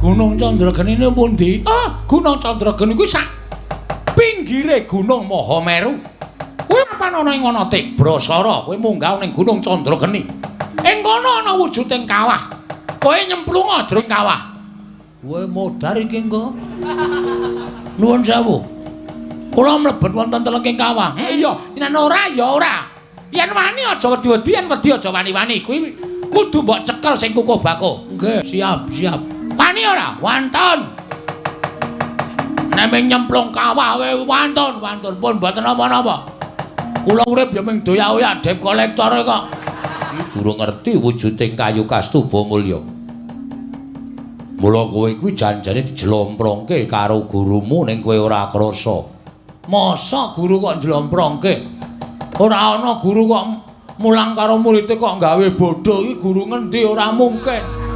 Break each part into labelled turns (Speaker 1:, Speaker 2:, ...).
Speaker 1: Gunung Candrageni niku pundi? Ah, Gunung Candrageni kuwi sak pinggire Gunung Mahameru. Kuwi papan ana ing ana Tibrasara, kowe munggah ning Gunung Candrageni. Ing kono ana wujuding kawah. Kowe nyemplunga jroning kawah. Kowe modar iki engko. Nuwun sewu. Kula mlebet wonten telenging kawah. Iya, yen ora ya ora. Yen wani aja wedi-wedi, yen wedi aja wani-wani. Kuwi kudu mbok cekel sing kukuh bakuh. Nggih, siap, siap. Wani ora? Wantun. Nek nyemplung kawah wae wantun, wantun pun mboten napa-napa. Kula urip ya mung doyak-oyak debt collector kok. Iki durung ngerti wujuding kayu kastuba mulya. Mula kowe kuwi janjane dijlomprongke karo gurumu ning kowe ora krasa. Masa guru kok njlomprongke? Ora ana guru kok mulang karo muridé kok gawe bodho iki guru ngendi ora mungkin.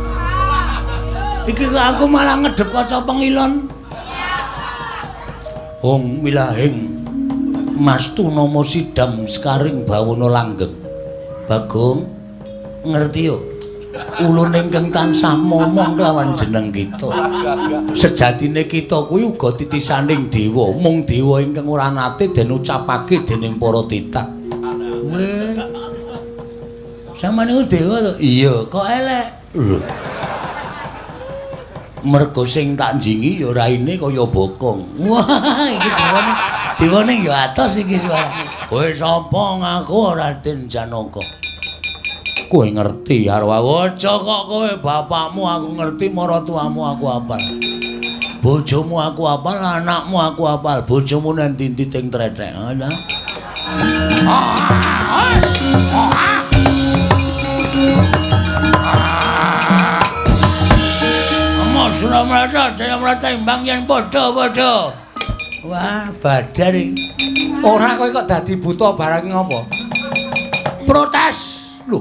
Speaker 1: Iki kok aku malah ngedep kaca pengilon. Hong wilahing mastu nama sidam sekaring bawana langgeng. Bagong ngerti yo. Ulun ingkang tansah momong kelawan jeneng kita. Sejatine kita kuwi uga titisaning dewa, mung dewa ingkang ora nate den ucapake dening para titah. Weh. Sampeyan niku dewa to? Iya, kok elek. Lho. Mergo sing tak njingi ya raine kaya bokong. Wah, iki dewane dewane ya atos iki suara. Kowe sapa ngaku Raden Janaka? Kowe ngerti karo aku aja kok kowe bapakmu aku ngerti, maratuamu aku apal. Bojomu aku apal, anakmu aku apal. Bojomu nang ndi ting trethek. Ana. Suramrata, Jayamrata imbang yen padha-padha. Wah, badar iki. Ora kowe kok dadi buta barang ngopo? Protes. Lho.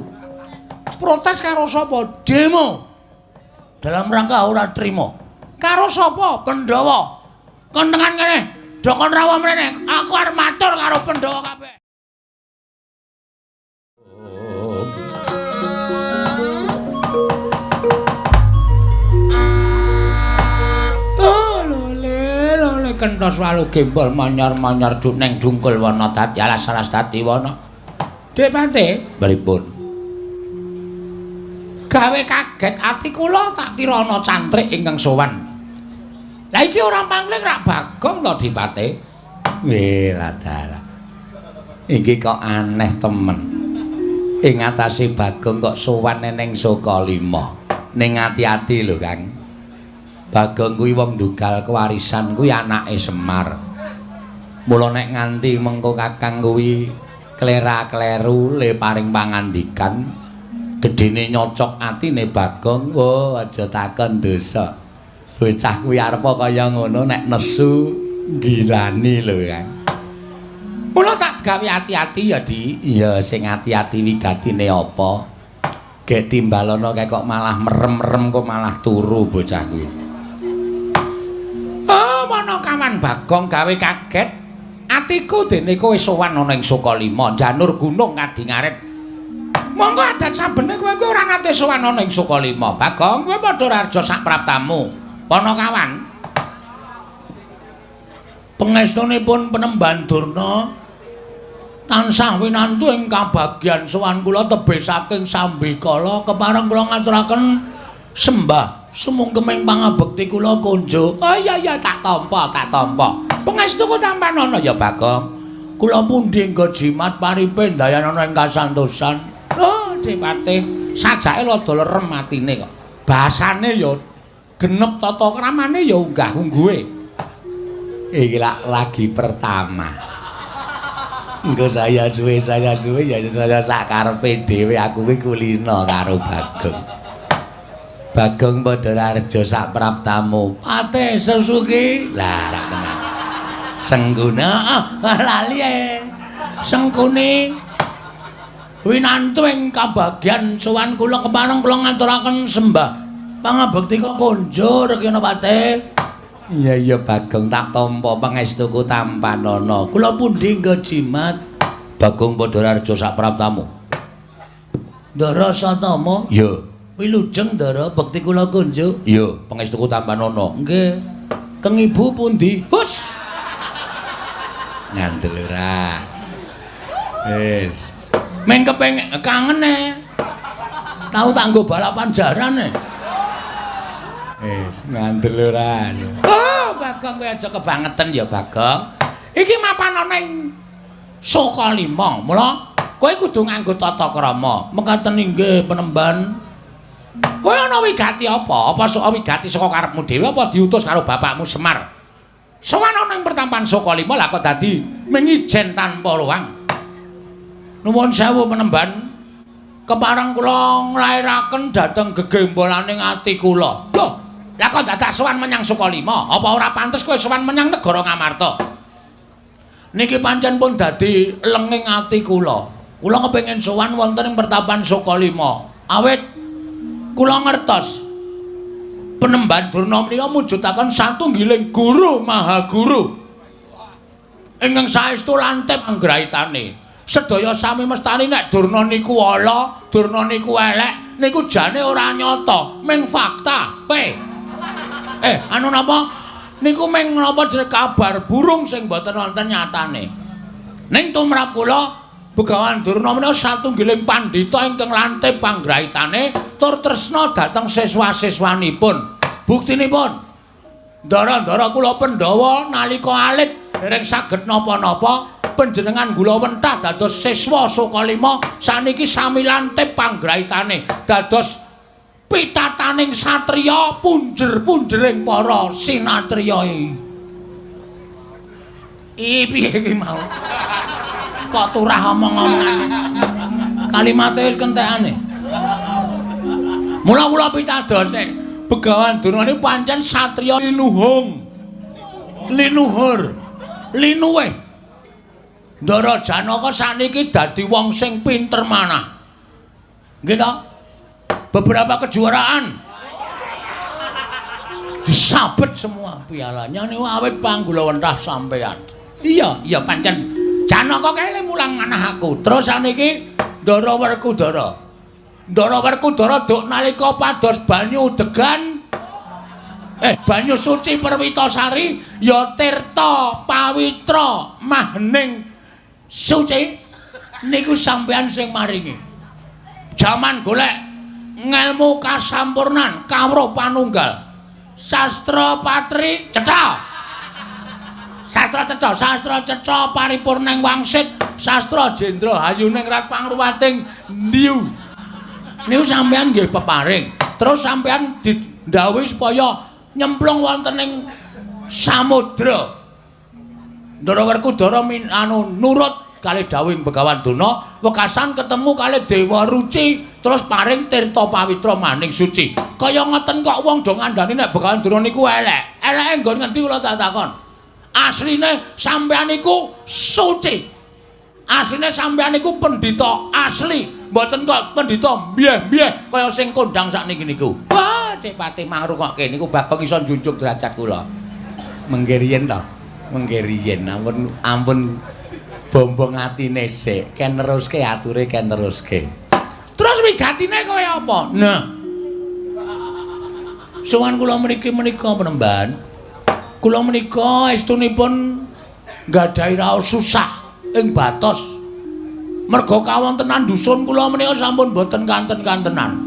Speaker 1: Protes karo sapa? Demo. Dalam rangka ora trima. Karo sapa? Pandhawa. Kon tekan kene. Dokon rawa mrene. Aku arep matur karo Pandhawa kabeh. Kentos walu gembol manyar-manyar neng dungkul wana dadi alas-alas dadi wana. Depate pripun? Gawe kaget ati kula tak kira ana cantrik ingkang sowan. Lah iki ora pangling rak Bagong to Dipate? Weh ladalah. Iki kok aneh temen. Ing atase Bagong kok sowan ning Sukalima. Ning ati-ati lho Kang. Bagong kuwi wong ndugal kewarisan kuwi anake Semar. Mula nek nganti mengko Kakang kuwi klera-kleru le paring pangandikan, gedene nyocok atine Bagong, oh aja takon dosa. Bocah kuwi arep kaya ngono nek nesu gilani lho Kang. Mula tak gawe ati-ati ya, Di. Iya, sing ati-ati wigatine apa? Gek timbalono kae kok malah merem-merem kok malah turu bocah kuwi. Oh, mana kawan Bagong gawe kaget atiku dene kowe sowan ana ing Sukalima, janur gunung Kadingaret. Monggo adat sabene kowe kuwi ora nate sowan ana ing Sukalima. Bagong, kowe padha raja sak praptamu. Panakawan. Pangestunipun Penemban Durna tansah winantu ing kabagyan sowan kula tebih saking sambikala kepareng kula ngaturaken sembah sumungkeming pangabekti kula konjo. Oh iya iya tak tampa, tak tampa. Pangestuku tampanana ya Bagong. Kula pundi nggo jimat paripe ndayanana ing kasantosan. Oh, Depate, sajake rada lerem atine kok. Basane ya genep tata kramane ya unggah ungguhe. Iki lak lagi pertama. Engko saya suwe ya saya sak karepe dhewe aku kuwi kulino karo Bagong. Bagong padha raja sak praptamu. Pate Susuki. Lah rak tenan. Sengguna ah lali e. Sengkuni winantu ing kabagyan sowan kula kepareng kula ngaturaken sembah pangabekti kok konjur kena Pate. Iya iya Bagong tak tampa pangestuku tampanana. Kula pundi nggo jimat? Bagong padha raja sak praptamu. Ndara Satama? Iya. Wilujeng Ndara, bekti kula kunjuk. Iya, pangestuku tampanana. Nggih. Keng ibu pundi? Hus. Ngandel ora. Wis. Meng kepengin kangen e. Tau tak nggo balapan jaran e. Wis, ngandel ora. Oh, Bagong kowe aja kebangetan ya, Bagong. Iki mapan ana ing Sukalima. Mula kowe kudu nganggo tata krama. Mekaten inggih penemban. Kowe ana wigati apa? Apa sok wigati saka karepmu dhewe apa diutus karo bapakmu Semar? Sowan ana ing pertampan Sukalima lah kok dadi mengijen tanpa ruang. Nuwun sewu penemban. Kepareng kula nglairaken dhateng gegembolaning ati kula. Lho, lah kok dadak sowan menyang Sukalima? Apa ora pantes kowe sowan menyang negara Ngamarta? Niki pancen pun dadi lenging ati kula. Kula kepengin sowan wonten ing pertapan Sukalima. Awit kula ngertos Penemban Durna menika mujudaken satunggiling guru maha guru ingkang saestu lantip anggraitane. Sedaya sami mestani nek Durna niku ala, Durna niku elek, niku jane ora nyata, ming fakta. Kowe. Anu napa? Niku ming napa jenenge kabar burung sing mboten wonten nyatane. Ning tumrap kula Begawan Durna menika satunggiling pandhita ingkang lantip panggraitane tur tresna dhateng siswa-siswanipun. Buktinipun ndara-ndara kula Pandhawa nalika alit dereng saged napa-napa panjenengan gula wentah dados siswa Sukalima saniki sami lantip panggraitane dados pitataning satriya punjer-punjering para sinatriya. Iki piye iki mau? Kok turah omong-omongan. Kalimate wis kentekane. Mula kula pitados nek Begawan Durna niku pancen satriya linuhung. Linuhur. Linuwih. Ndara Janaka saniki dadi wong sing pinter manah. Nggih ta? Beberapa kejuaraan disabet semua pialanya niku awit panggula wentah sampean. Iya, iya pancen Janaka kae mulang manah aku. Terus saniki Ndara Werkudara. Ndara Werkudara duk nalika pados banyu degan banyu suci Perwitasari ya tirta pawitra mahning suci niku sampean sing maringi. Jaman golek ngelmu kasampurnan kawruh panunggal. Sastra patri cetha. Sastra cetha, sastra cetha paripurning wangsit, sastra jendra hayuning rat pangruwating ndiu. Niku sampean nggih peparing. Terus sampean didhawuhi supaya nyemplung wonten ing samudra. Ndara Werkudara anu nurut kalih dawuhing Begawan Durna, wekasan ketemu kalih Dewa Ruci, terus paring tirta pawitra maning suci. Kaya ngoten kok wong do ngandani nek Begawan Durna niku elek. Eleke nggon ngendi kula tak takon. Asline sampean niku suci. Asline sampean niku pendhita asli, mboten kok pendhita mbyeh-mbyeh kaya sing kondang sakniki niku. Wah, Dik Pati mangrungokke niku Bagong iso njunjung derajat kula. Mengke riyen to. Mengke riyen ampun ampun bombong atine sik, ken neruske ature ken neruske. Terus wigatine kaya apa? Nah. Sowan kula mriki menika penemban. Kula menika estunipun nggadahi raos susah ing batos. Merga kawontenan dusun kula menika sampun boten kanten-kantenan.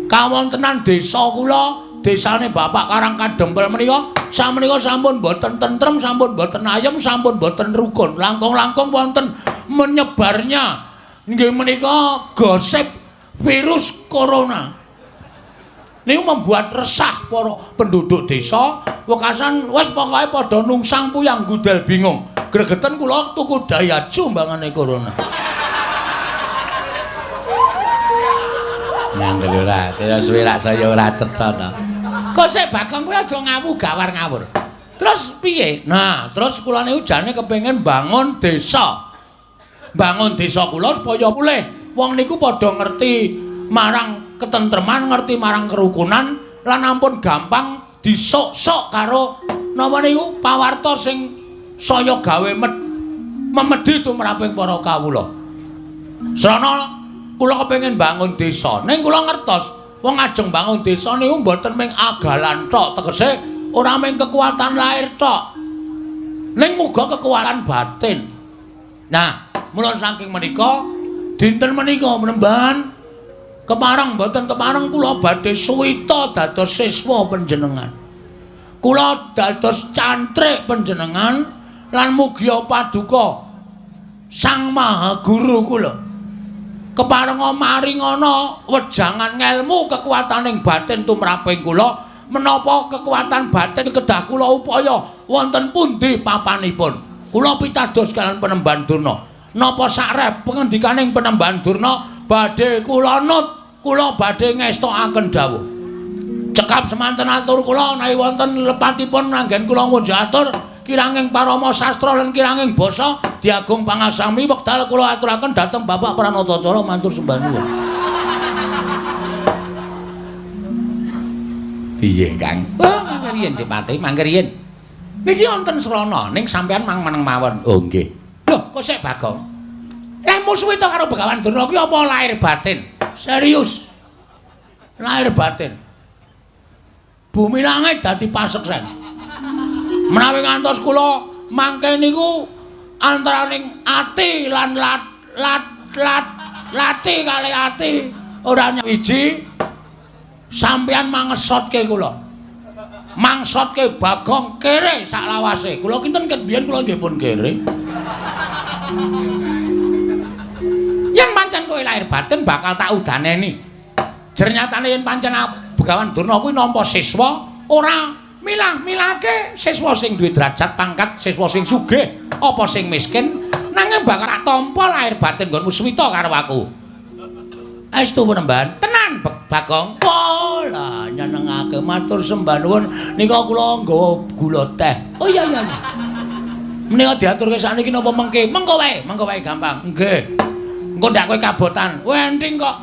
Speaker 1: Kawontenan desa kula, desane Bapak Karang Kadempel menika samenika sampun boten tentrem, sampun boten ayem, sampun boten rukun. Langkung-langkung wonten menyebarnya nggih menika gosip virus corona. Niku membuat resah para penduduk desa, wekasan wis pokoke padha nungsang puyang gudel bingung. Gregeten kula tuku Daihatsu mbangane corona. Ngandel ora, saya suwe rak saya ora cetha to. Kok sik Bagong kuwi aja ngawu gawar ngawur. Terus piye? Nah, terus kula niku jane kepengin bangun desa. Bangun desa kula supaya pulih. Wong niku padha ngerti marang ketentreman, ngerti marang kerukunan lan ampun gampang disok-sok karo napa niku pawarta sing saya gawe memedhi tumraping para kawula. Srana kula kepengin bangun desa, ning kula ngertos Wong ajeng bangun desa niku mboten mung agalan tok, tegese ora mung kekuatan lahir tok. Ning uga kekuatan batin. Nah, mula saking menika dinten menika Penemban kepareng mboten kepareng kula badhe suwita dados siswa panjenengan. Kula dados cantrik panjenengan lan mugia paduka Sang Maha Guru kula. Keparenga maringana wejangan ngelmu kekuataning batin tumraping kula, menapa kekuatan batin kedah kula upaya wonten pundi papanipun. Kula pitados kaliyan Penemban Durna. Napa sakrep pengendikaning Penemban Durna badhe kula nut, kula badhe ngestokaken dawuh. Cekap semanten atur kula menawi wonten lepatipun anggen kula ngunjuk atur kiranging parama sastra lan kiranging basa diagung pangaksami wekdal kula aturaken dhateng Bapak Pranatacara matur sembah nuwun. Piye, Kang? Oh, mangke riyin Dipati, mangke riyin. Niki wonten srana ning sampean mang meneng mawon. Oh, nggih. Lho, kok sik Bagong? Lah musuhe to karo Begawan Durna kuwi apa lahir batin? Serius. Lahir batin. Bumi langit dadi paseksen. Menawi ngantos kula mangke niku antaraning ati lan lat lat lat lati kali ati ora nyawiji sampeyan mangesotke kula. Mangsotke Bagong kere saklawase. Kula kinten ket biyen kula nggih pun kere. Yen pancen kowe lahir batin bakal tak udaneni. Jernyatane yen pancen Begawan Durna kuwi nampa siswa ora milah-milahke siswa sing duwe derajat pangkat, siswa sing sugih apa sing miskin, nanging bakal tak tampa lahir batin nggonmu suwita karo aku. Estu Penemban? Tenan Bagong. Wah, lah nyenengake matur sembah nuwun nika kula nggawa gula teh. Oh iya iya. Menika diaturke sakniki napa mengke? Mengko wae gampang. Nggih. Engko ndak kowe kabotan. Kowe enting kok.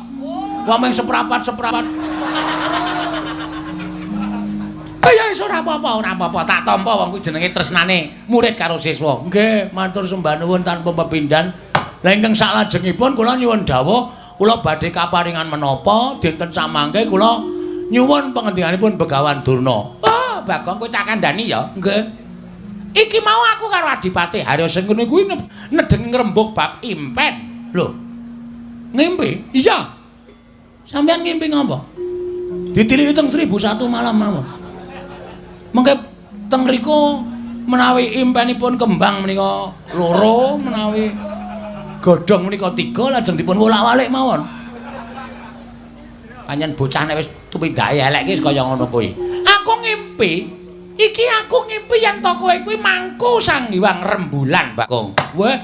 Speaker 1: Wong mung seprapat-seprapat. Oh ya wis ora apa-apa, ora apa-apa. Tak tampa wong kuwi jenenge tresnane murid karo siswa. Nggih, matur sembah nuwun tanpa pepindhan. Lah ingkang saklajengipun kula nyuwun dawuh, kula badhe kaparingan menapa dinten samangke kula nyuwun pangendikanipun Begawan Durna. Oh, Bagong kowe tak kandhani ya. Nggih. Iki mau aku karo Adipati Haryasengkuni kuwi nedeng ngrembug bab impen. Lho. Ngimpi? Iya. Sampeyan ngimpi ngapa? Ditiliki teng 1001 malam mawon. Mengke teng mriku menawi impenipun kembang menika loro, menawi godhong menika 3, lajeng dipun wolak-walik mawon. Pancen bocah nek wis tumindake elek iki kaya ngono kuwi. Aku ngimpi, iki aku ngimpi yen to kowe kuwi mangku Sang Hyang Rembulan, Bagong. Weh,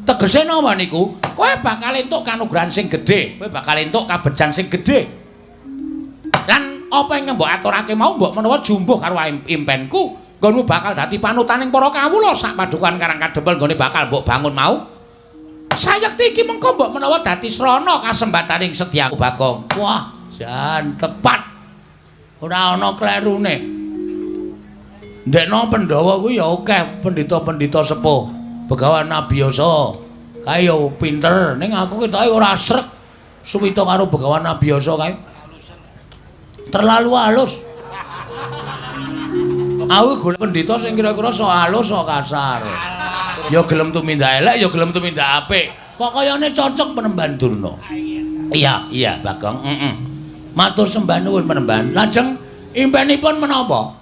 Speaker 1: tegese napa niku? Kowe bakal entuk kanugrahan sing gedhe, kowe bakal entuk kabejan sing gedhe. Lan apa ingkang mbok aturake mau mbok menawa jumbuh karo impenku, nggonmu bakal dadi panutaning para kawula sak padukan Karang Kadempel nggone bakal mbok bangun mau. Sayekti iki mengko mbok menawa dadi srana kasembataning sedyaku Bagong. Wah, jan tepat. Ora ana klerune. Ndekno Pandhawa kuwi ya akeh pendhita-pendhita sepuh. Begawan Abiyasa kae ya pinter, ning aku ketoke ora srek suwita karo Begawan Abiyasa kae. Terlalu halus. Aku golek pendhita sing kira-kira sok halus sok kasar. Ya gelem tumindak elek, ya gelem tumindak apik. Kok kayane cocok Penemban Durna. Iya, iya Bagong. Heeh. Matur sembah nuwun Penemban. Lajeng impenipun menapa?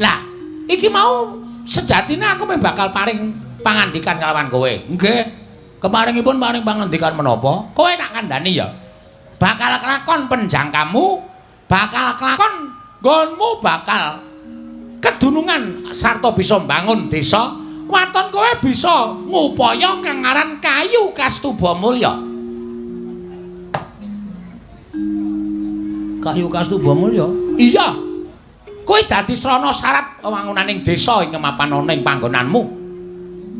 Speaker 1: Lah, iki mau sejatine aku meh bakal paring pangandikan kalawan kowe. Nggih. Keparingipun paring pangandikan menapa? Kowe tak kandhani ya. Bakal kelakon penjangkamu, bakal kelakon nggonmu bakal kedunungan sarta bisa mbangun desa. Waton kowe bisa ngupaya kang aran kayu Kastuba Mulya. Kayu Kastuba Mulya? Iya. Kowe dadi srana syarat wangunaning desa ing mapan ana ing panggonanmu.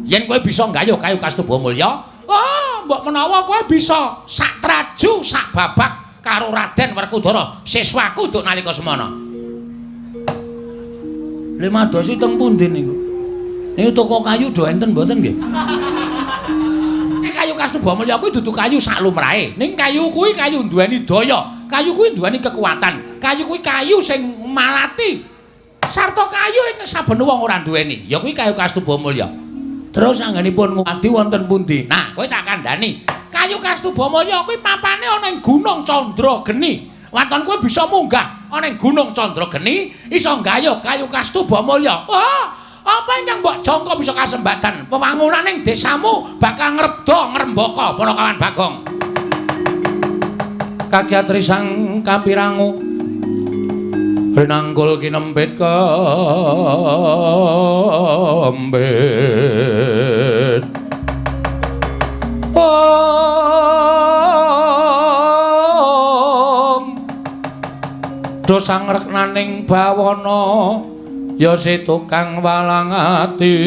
Speaker 1: Yen kowe bisa nggayuh kayu Kastuba Mulya, oh, mbok menawa kowe bisa sak traju sak babak karo Raden Werkudara, siswaku duk nalika semana. Limadosi teng pundi niku? Niku toko kayu do enten mboten nggih? Kayu Kastuba Mulya kuwi dudu kayu sak lumrahe. Ning kayu kuwi kayu duweni daya, Kayu kuwi nduweni kekuatan. Kayu kuwi kayu sing malati. Sarta kayu ing saben wong ora duweni. Ya kuwi kayu Kastuba Mulya. Terus anggenipun ngadi wonten pundi? Nah, kowe tak kandhani. Kayu Kastuba Mulya kuwi papane ana ing Gunung Candrageni. Waton kowe bisa munggah ana ing Gunung Candrageni, iso nggayuh kayu Kastuba Mulya. Oh, apa ingkang mbok jangka bisa kasembatan? Wewangunan ing desamu bakal ngrebda ngrembaka Panakawan Bagong. Kagiatri sang kapirangu rinangkul kinempit kembit. Om do sangreknaning bawana ya si tukang walang ati,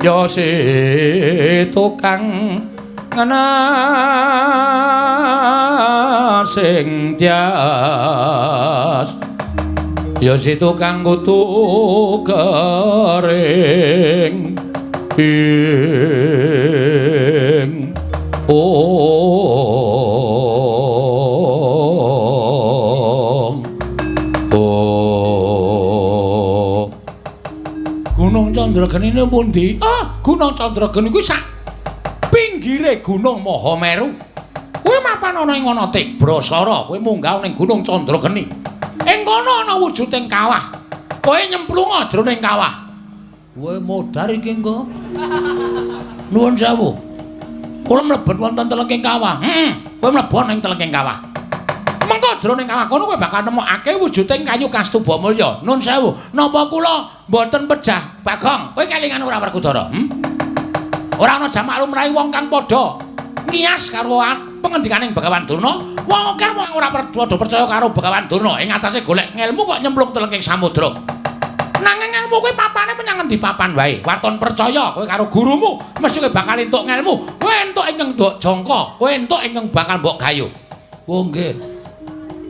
Speaker 1: ya si tukang sing tias, ya si tukang kutu kering ing ong oh. Gunung Candrageni pundi? Ah, Gunung Candrageni kuwi sak pinggire Gunung Mahameru. Kowe mapan ana ing ana Tibrasara, kowe munggah ning Gunung Candrageni. Ing kono ana wujuding kawah. Kowe nyemplunga jroning kawah. Kowe modar iki engko. Nuwun sewu. Kula mlebet wonten telenging kawah. Heeh, kowe mlebu ning telenging kawah. Mengko jroning kawah kono kowe bakal nemokake wujuding kayu Kastuba Mulya. Nuwun sewu, napa kula mboten pejah Bagong? Kowe kelingan ora Werkudara? Ora ana jamak lumrahe wong kang padha ngiyas karo pengendikaning Begawan Durna. Wong akeh wong ora padha percaya karo Begawan Durna. Ing atase golek ngelmu kok nyemplung telenging samudra. Nanging ngelmu kuwi papane menyang endi papan wae. Waton percaya kowe karo gurumu, mesti kowe bakal entuk ngelmu. Kowe entuk ingkang mbok jangka, kowe entuk ingkang bakal mbok gayuh. Oh nggih.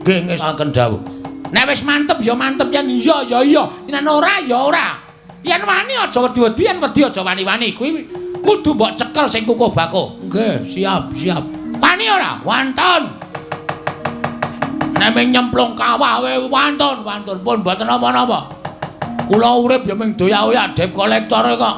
Speaker 1: Nggih ngesaken dawuh. Nek wis mantep ya mantep, yen iya ya iya, yen ora ya ora. Yen wani aja wedi-wedi, yen wedi aja wani-wani. Kuwi kudu mbok cekel sing kukuh bakuh. Nggih, siap, siap. Wani ora? Wantun. Nek ming nyemplung kawah wae wantun, wantun pun mboten napa-napa. Kula urip ya ming doyak-oyak debt collector kok.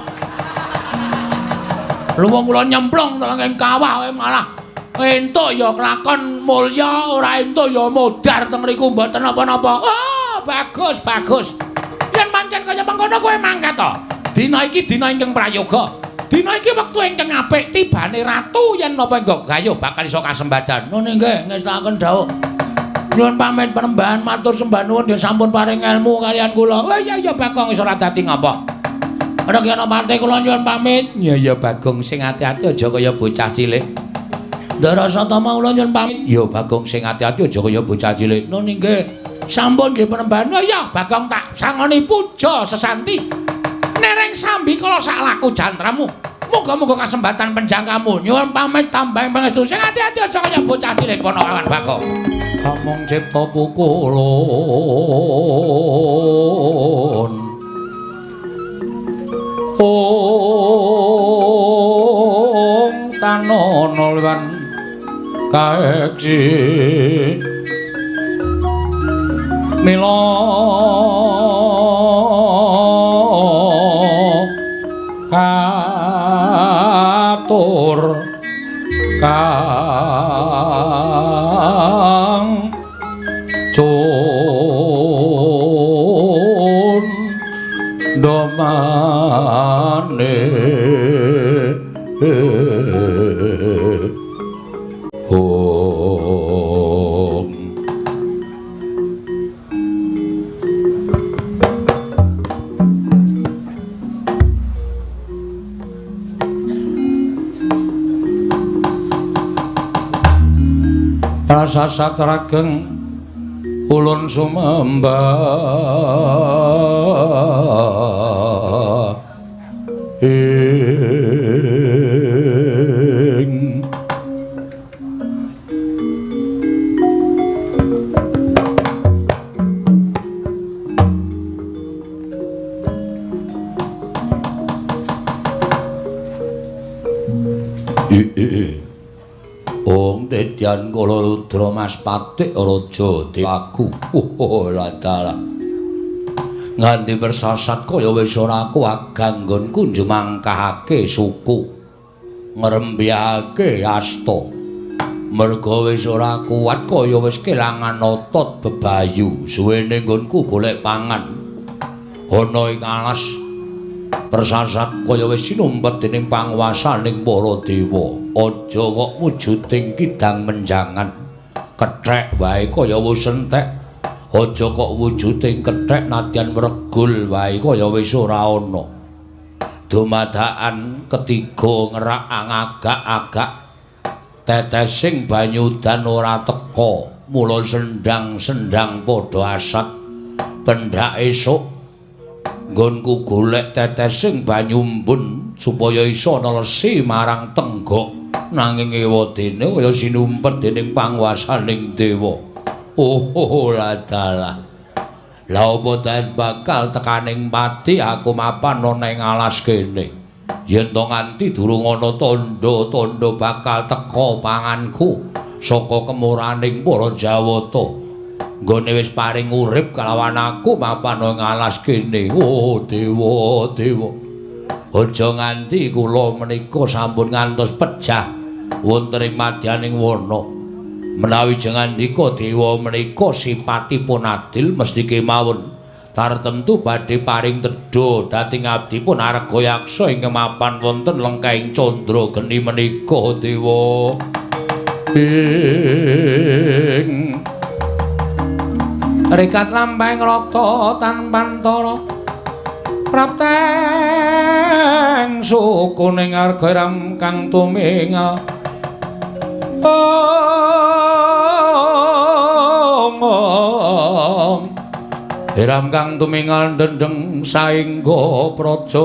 Speaker 1: Lha wong kula nyemplung teng kawah wae malah entuk ya kelakon mulya, ora entuk ya modar teng mriku mboten napa-napa. Oh, bagus, bagus. Yen pancen kaya mengkono kowe mangkat to. Dina iki dina ingkang prayoga. Dina iki wektu ingkang apik, tibane ratu yen napa engko gayuh bakal iso kasembadan. Nun nggih, ngestakaken dawuh. Nyuwun pamit panembahan matur sembah nuwun nggih sampun paring ilmu kalian kula. Oh iya iya Bagong iso ora dadi ngapa. Ana ki ana parte kula nyuwun pamit. Iya iya Bagong sing ati-ati aja kaya bocah cilik. Ndara Satama kula nyuwun pamit. Ya Bagong sing ati-ati aja kaya bocah cilik. Nun nggih. Sampun nggih panembahan. Oh iya Bagong tak sangoni puja sesanti. Nereng sambi kala sak laku jantramu. Muga-muga kasembatan penjangkamu. Nyuwun pamit tambahing pangestu sing ati-ati aja kaya bocah cilik Panakawan Bagong. Amung cipta pukulun ong tanono lan kaeksi mila katur kang cun domane om. Prasasat rageng ulun sumembah ing ong Wedyan Kala Rudra Mas Patik Raja Dewaku. Oh ladalah. Nganti persasat kaya wis ora kuat ganggonku njumangkahake suku. Ngrembyahake asta. Merga wis ora kuat kaya wis kelangan otot bebayu. Suwene nggonku golek pangan. Ana ing alas persasat kaya wis sinumpet dening panguwasaning para dewa. Aja kok wujuding kidang menjangan. Kethek wae kaya wis entek. Aja kok wujuding kethek nadyan wregul wae kaya wis ora ana. Dumadakan ketiga ngerak angagak-agak. Tetesing banyu udan ora teka. Mula sendang-sendang padha asat. Pendak esuk nggonku golek tetesing banyu embun supaya iso nelesi marang tenggok. Nanging ewadene kaya sinumpet dening panguwasaning dewa. Oh ladalah. Lah apa den bakal tekaning pati aku mapan ana ing alas kene. Yen to nganti durung ana tandha-tandha bakal teka panganku saka kemuraning para Jawata. Nggone wis paring urip kalawan aku mapan ing alas kene. Oh dewa, dewa. Aja nganti kula menika sampun ngantos pejah wonten ing madyaning wana. Menawi jengandika dewa menika sipatipun adil mesti kemawon tartemtu badhe paring tedha dhateng abdipun Arga Yaksa ingkang mapan wonten lengkahing candra geni menika dewa. Ing rikat lampahing rata tanpantara prapteng sukuning arga ram kang tumingal. Ram kang tumingal dendeng saengga praja.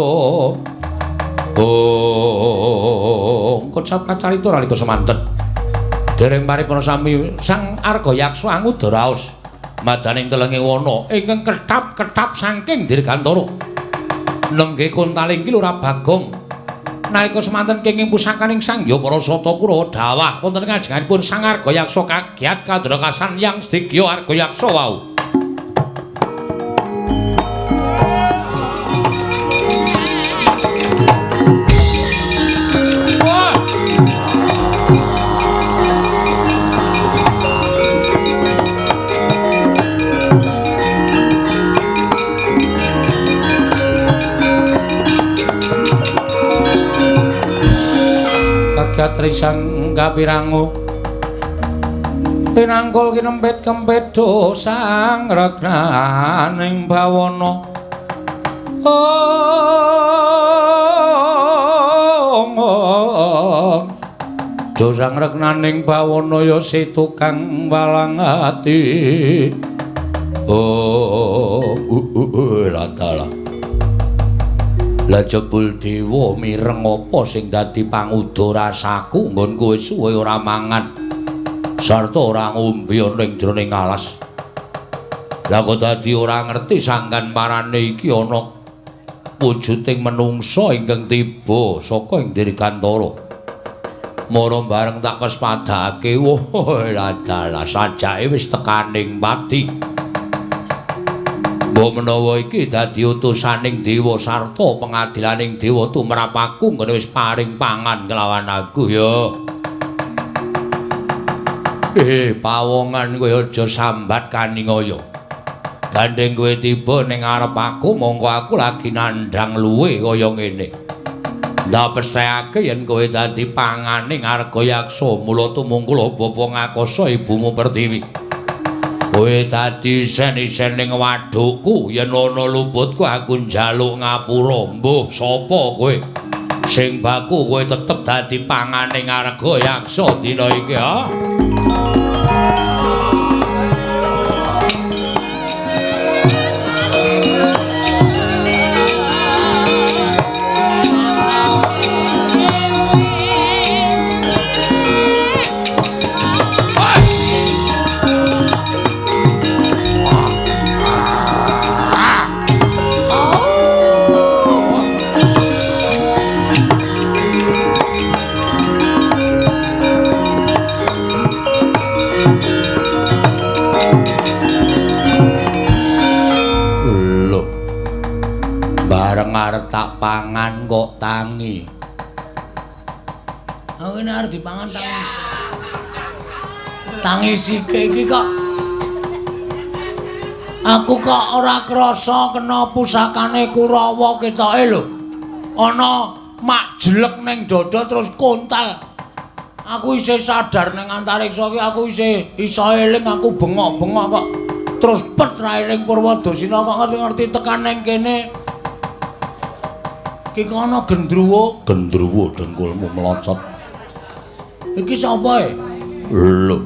Speaker 1: Oh, kocap kacarita nalika semanten. Dereng paripurna sami Sang Arga Yaksa anguda raos madaning telenge wana ingkang ketap-ketap saking dirgantara. Nenggih kontaling ki Lurah Bagong. Nalika semanten kenging pusakaning Sang Hyang Parasata Kurawa dawah wonten ngajenganipun Sang Arga Yaksa kagiat kadrakasan Yang Sedikya Arga Yaksa wau. Trisang kapirangu tinangkul kinempit kempedho sang regnaning bawana. Ong do sang regnaning bawana ya si tukang walang ati. Oh ladalah. Lah jebul dewa mireng apa sing dadi panguda rasaku nggonku wis suwe ora mangan sarta ora ngombe ana ing jroning alas. Lah kok dadi ora ngerti sanggan parane iki ana wujuding menungsa ingkang tiba saka ing dirgantara. Mara bareng tak pespadake, wah ladalah sajake wis tekaning pati. Mbok menawa iki dadi utusaning dewa sarta pengadilaning dewa tumrap aku nggone wis paring pangan kelawan aku ya. Pawongan kowe aja sambat kaningaya. Gandeng kowe tiba ning ngarep aku mongko aku lagi nandhang luwe kaya ngene. Ndak pesthekake yen kowe dadi panganing Arga Yaksa mula tumungkul bapa ngakasa ibumu Pertiwi. Kowe dadi isen-isen ning wadukku yen ana luputku aku njaluk ngapura. Mbuh sapa kowe? Sing baku kowe tetep dadi panganing Arga Yaksa dina iki ha. Arep tak pangan kok tangi. Aku ini arep dipangan tangi. Tangi sike iki kok. Aku kok ora krasa kena pusakane Kurawa ketoke lho. Ana mak jelek ning dada terus kontal. Aku isih sadar ning antariksa iki, aku isih iso eling, aku bengok-bengok kok. Terus pet ra eling Purwadasina kok ngerti-ngerti tekan ning kene. Iki ana gendruwo, gendruwo dengkulmu melocot. Iki sapa e? Lho,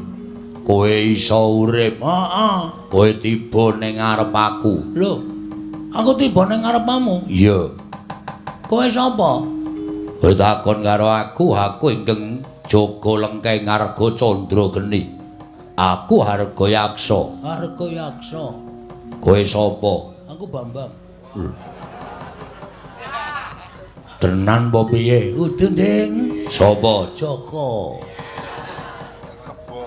Speaker 1: kowe iso urip. Heeh. Kowe tiba ning ngarep aku. Lho, aku tiba ning ngarepmu? Iya. Kowe sapa? Kowe takon karo aku, aku ingkang jaga lengkeng Arga Candrageni. Aku Harga Yaksa. Harga Yaksa. Kowe sapa? Aku Bambang. Lho. Tenan apa piye? Udu, Ding. Sapa? Joko.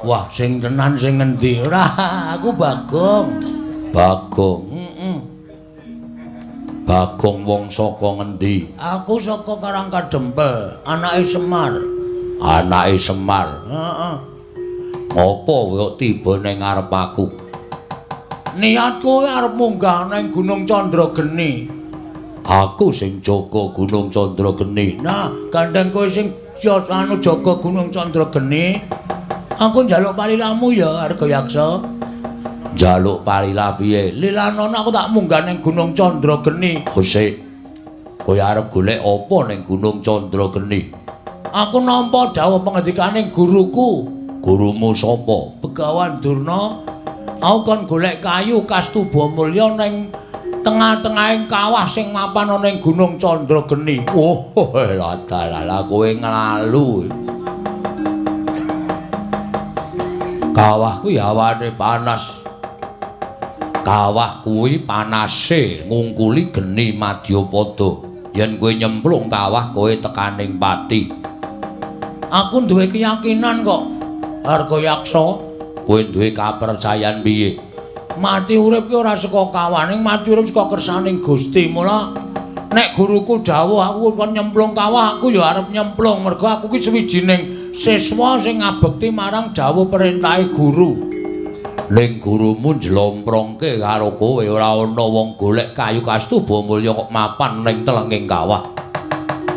Speaker 1: Wah, sing tenan sing ngendi? Ora, aku Bagong. Bagong. Heeh. Bagong wong saka ngendi? Aku saka Karangkadempel, anake Semar. Anake Semar. Heeh. Ngopo kok tiba ning ngarep aku? Niatku arep munggah ning Gunung Candrageni. Aku sing jaga Gunung Candrageni. Nah, gandeng kowe sing anu jaga Gunung Candrageni. Aku njaluk palilamu ya, Arga Yaksa. Njaluk palila piye? Lilanono aku tak munggah ning Gunung Candrageni. Sik. Kowe arep golek apa ning Gunung Candrageni? Aku nampa dawuh pengendikane guruku. Gurumu sapa? Begawan Durna. Aku kon golek kayu Kastuba Mulya ning tengah-tengahing kawah sing mapan ana ning Gunung Candrageni. Oh, ladalah kowe nglalu. Kawah kuwi hawane panas. Kawah kuwi panase ngungkuli geni madyapada. Yen kowe nyemplung kawah kowe tekaning pati. Aku duwe keyakinan kok, Harga Yaksa. Kowe duwe kapercayan piye? Mati urip ki ora saka kawah, ning mati urip saka kersaning Gusti. Mula nek guruku dawuh aku kon nyemplung kawah, aku ya arep nyemplung mergo aku ki sawijining siswa sing ngabekti marang dawuh perintahe guru. Ning gurumu njlomprongke karo kowe ora ana wong golek kayu Kastuba Mulya kok mapan ning telenging kawah.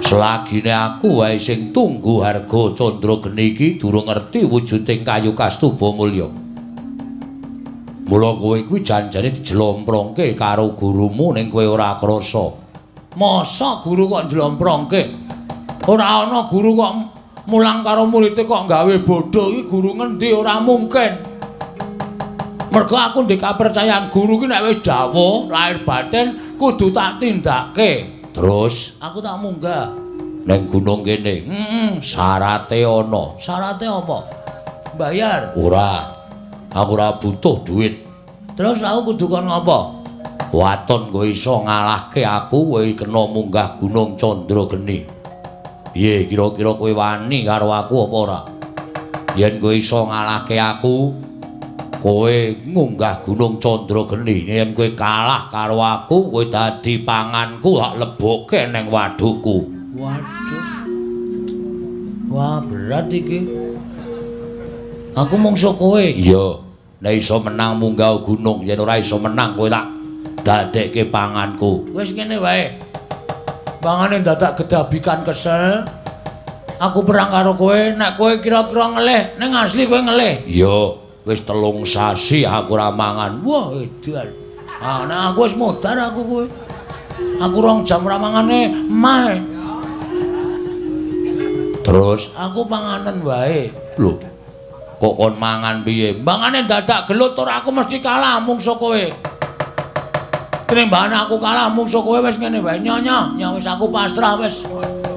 Speaker 1: Selagine aku wae sing tunggu Harga Candrageni iki durung ngerti wujuding kayu Kastuba Mulya. Mula kowe kuwi janjane dijlomprongke karo gurumu ning kowe ora krasa. Masa guru kok njlomprongke? Ora ana guru kok mulang karo muridé kok gawe bodho iki guru ngendi, ora mungkin. Mergo aku ndek kapercayan guru ki nek wis dawuh lahir batin kudu tak tindake. Terus aku tak munggah ning gunung kene. Heeh, syarate ana. Syarate apa? Bayar? Ora. Aku ora butuh duit. Terus aku kudu kon ngopo? Waton kowe iso ngalahke aku, kowe kena munggah Gunung Candrageni. Piye kira-kira kowe wani karo aku apa ora? Yen kowe iso ngalahke aku, kowe munggah Gunung Candrageni. Yen kowe kalah karo aku, kowe dadi panganku, tak lebokke ning wadukku. Waduh. Wah, berat iki. Aku mungsuh kowe. Iya. Nek iso menang munggah gunung, yen ora iso menang kowe tak dadekke panganku. Wis ngene wae. Pangane dadak gedabikan kesel. Aku perang karo kowe, nek kowe kira-kira ngelih, ning asli kowe ngelih. Iya, wis 3 sasi aku ora mangan. Wah, edan. Ah, nek aku wis modar aku kowe. Aku 2 jam ora mangane mah. Terus aku panganen wae. Lho. Kok kon mangan piye? Mangane dadak gelut ora aku mesti kalah mungsuh kowe. Tinimbangane aku kalah mungsuh kowe wis ngene wae nyonya, nya wis aku pasrah wis.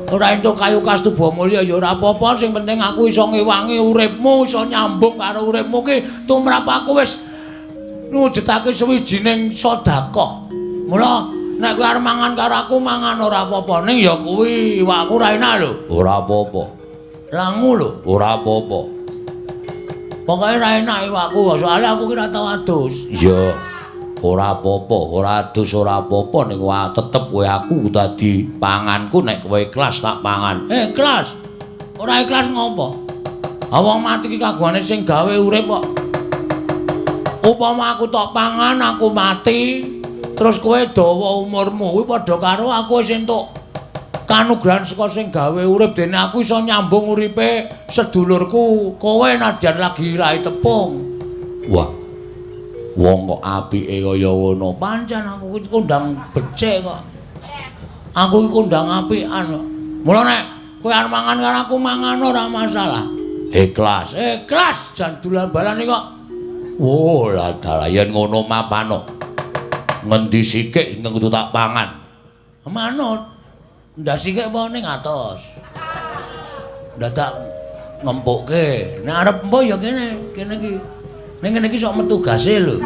Speaker 1: Ora entuk kayu Kastuba Mulya ya ora apa-apa, sing penting aku iso ngewangi uripmu, iso nyambung karo uripmu ki tumrap aku wis ngujudake sawijining sedekah. Mula nek kowe arep mangan karo aku mangan ora apa-apa, ning ya kuwi iwakku ora enak lho. Ora apa-apa. Langu lho, ora apa-apa. Pokoke ora enak iwakku, soalnya aku ki ora tau adus. Iya. Ora apa-apa, ora adus ora apa-apa ning tetep kowe aku dadi panganku nek kowe ikhlas tak pangan. Ikhlas. Ora ikhlas ngopo? Ha wong mati iki kagungane sing gawe urip kok. Upama aku tok pangan aku mati, terus kowe dawa umurmu kuwi padha karo aku wis entuk kanugrahan saka sing gawe urip dene aku iso nyambung uripe sedulurku kowe nadyan lagi lahi tepung. Wah. Wong kok apike kaya ngono. Pancen aku iki kondang becik kok. Aku iki kondang apikan kok. Mula nek kowe arep mangan karo aku mangan ora masalah. Ikhlas. Ikhlas jan dolan balan iki kok. Oh, lah dalah yen ngono mapano. Ngendi sikik ingkang kudu tak pangan? Manut. Ndak sikik apa ning atos. Ndadak ngempukke. Nek arep empuh ya kene, kene iki. Ning kene iki sok metu gase lho.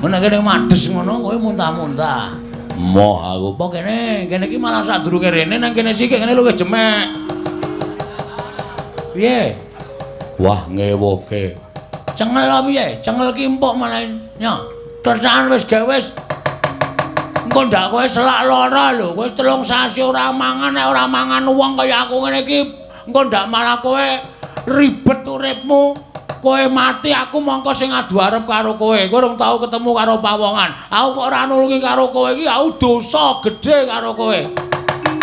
Speaker 1: Nek kene mades ngono kowe muntah-muntah. Moh aku apa kene? Kene iki malah sadurunge rene nang kene sikik kene luwih jemek. Piye? Wah ngewuhke. Cengel apa piye? Cengel ki empuk malah. Nyo, kerjaan wis gawe wis. Engko ndak kowe selak lara lho, kowe 3 sasi ora mangan, nek ora mangan wong kaya aku ngene iki, engko ndak malah kowe ribet uripmu. Kowe mati aku mongko sing adu arep karo kowe. Kowe urung tau ketemu karo pawongan. Aku kok ora nulungi karo kowe iki, aku dosa gedhe karo kowe.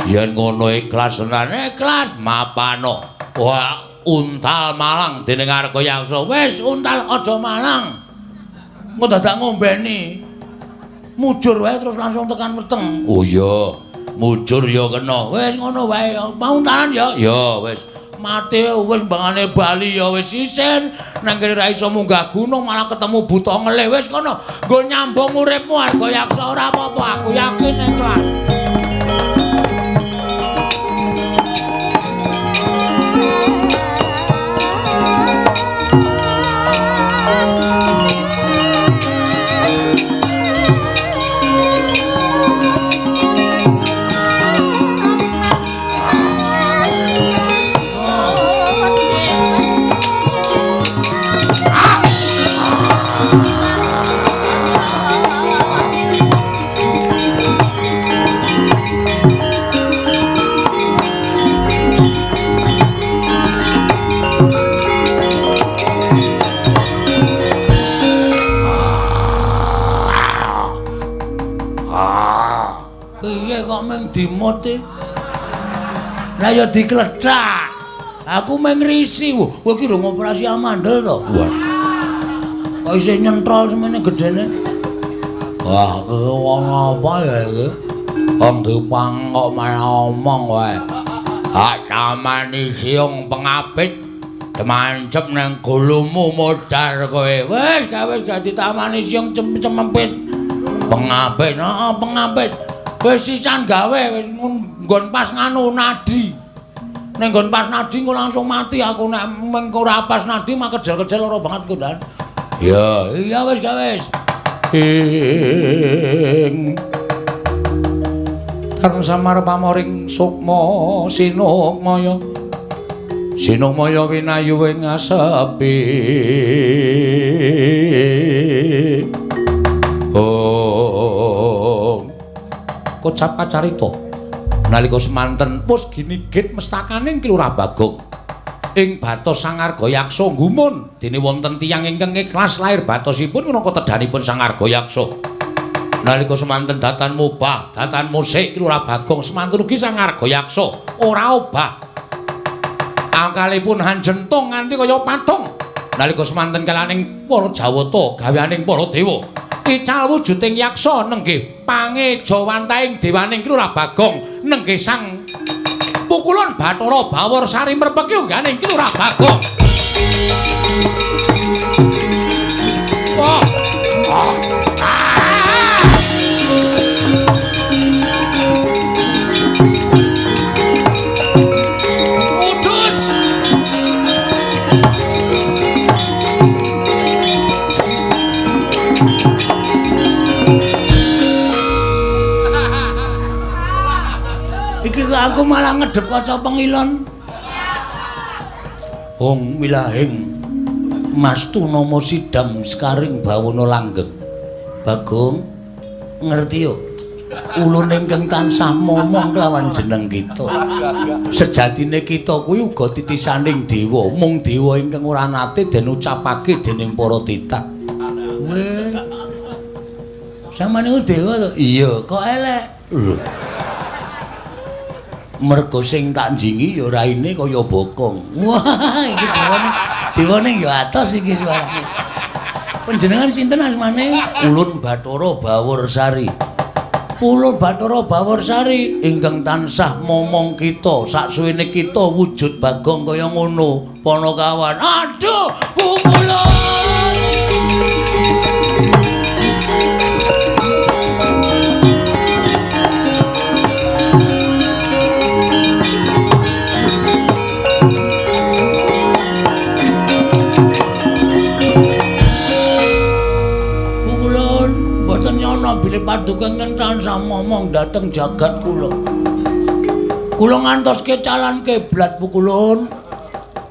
Speaker 1: Yen ngono ikhlas tenan, ikhlas mapano. Wah, untal malang dening Argayaksa. Wis untal aja malang. Engko dadak ngombeni. Mujur wae terus langsung tekan weteng. Oh iya, mujur ya kena. Wis ngono wae. Mau untalan ya? Ya wis. Mati wis mbangane bali ya wis isin. Nang kene ra iso munggah gunung malah ketemu buta ngelih. Wis kono nggo nyambung uripmu Argayaksa ora apa-apa. Aku yakin ikhlas. Dimut e. Lah ya diklethak. Aku mung ngrisi. Kowe iki rung operasi amandel to? Wah. Kok isih nyentrol semene gedene. Wah, wong apa ya iki? Wong dipang kok malah omong wae. Hak tamani siung pengapit demancep nang gulumu modar kowe. Wis gawe dadi tamani siung cemempit. Pengapit, heeh, pengapit. Wis sisan gawe wis nggon pas nganu nadi. Ning nggon pas nadi engko langsung mati aku nek mengko ora pas nadi mah kejel-kejel lara banget ku ndan. Iya, iya wis gawe wis. Ing Tarung samar pamoring sukma sinukmaya. Sinukmaya winayu ing asepi. Oh. Kocap kacarita nalika semanten pus ginigit mestakaning Ki Lurah Bagong ing batos Sang Argayaksa gumun dene wonten tiyang ingkang ikhlas lair batosipun minangka tedhanipun Sang Argayaksa. Nalika semanten datan mubah datan musik Ki Lurah Bagong semanten ugi Sang Argayaksa ora obah angkalipun hanjentung nganti kaya patung. Nalika semanten kalaning para Jawata gaweaning para dewa ical wujuding yaksa nenggih pangejawantahing dewaning Ki Lurah Bagong nenggih sang pukulun Bathara Bawor Sari merpeki ungganing Ki Lurah Bagong. Wah. Aku malah ngedep kaca pengilon. Hong milahing mastu nama sidam sekaring bawana langgeng. Bagong ngerti yo. Ulun ingkang tansah momong kelawan jeneng kita. Sejatine kita kuwi uga titisaning dewa, mung dewa ingkang ora nate den ucapake dening para titah. Weh. Sampeyan niku dewa to? Iya, kok elek. Lho. Mergo sing tak njingi ya raine kaya bokong. Wah, iki dewane. Dewane ya atos iki suarane. Panjenengan sinten asmane? Ulun Bathara Bawursari. Ulun Bathara Bawursari ingkang tansah momong kita saksuwene kita wujud Bagong kaya ngono Panakawan. Aduh, pukulun. Bilih paduka ingkang tansah momong dhateng jagat kula. Kula ngantoske calan kiblat pukulun.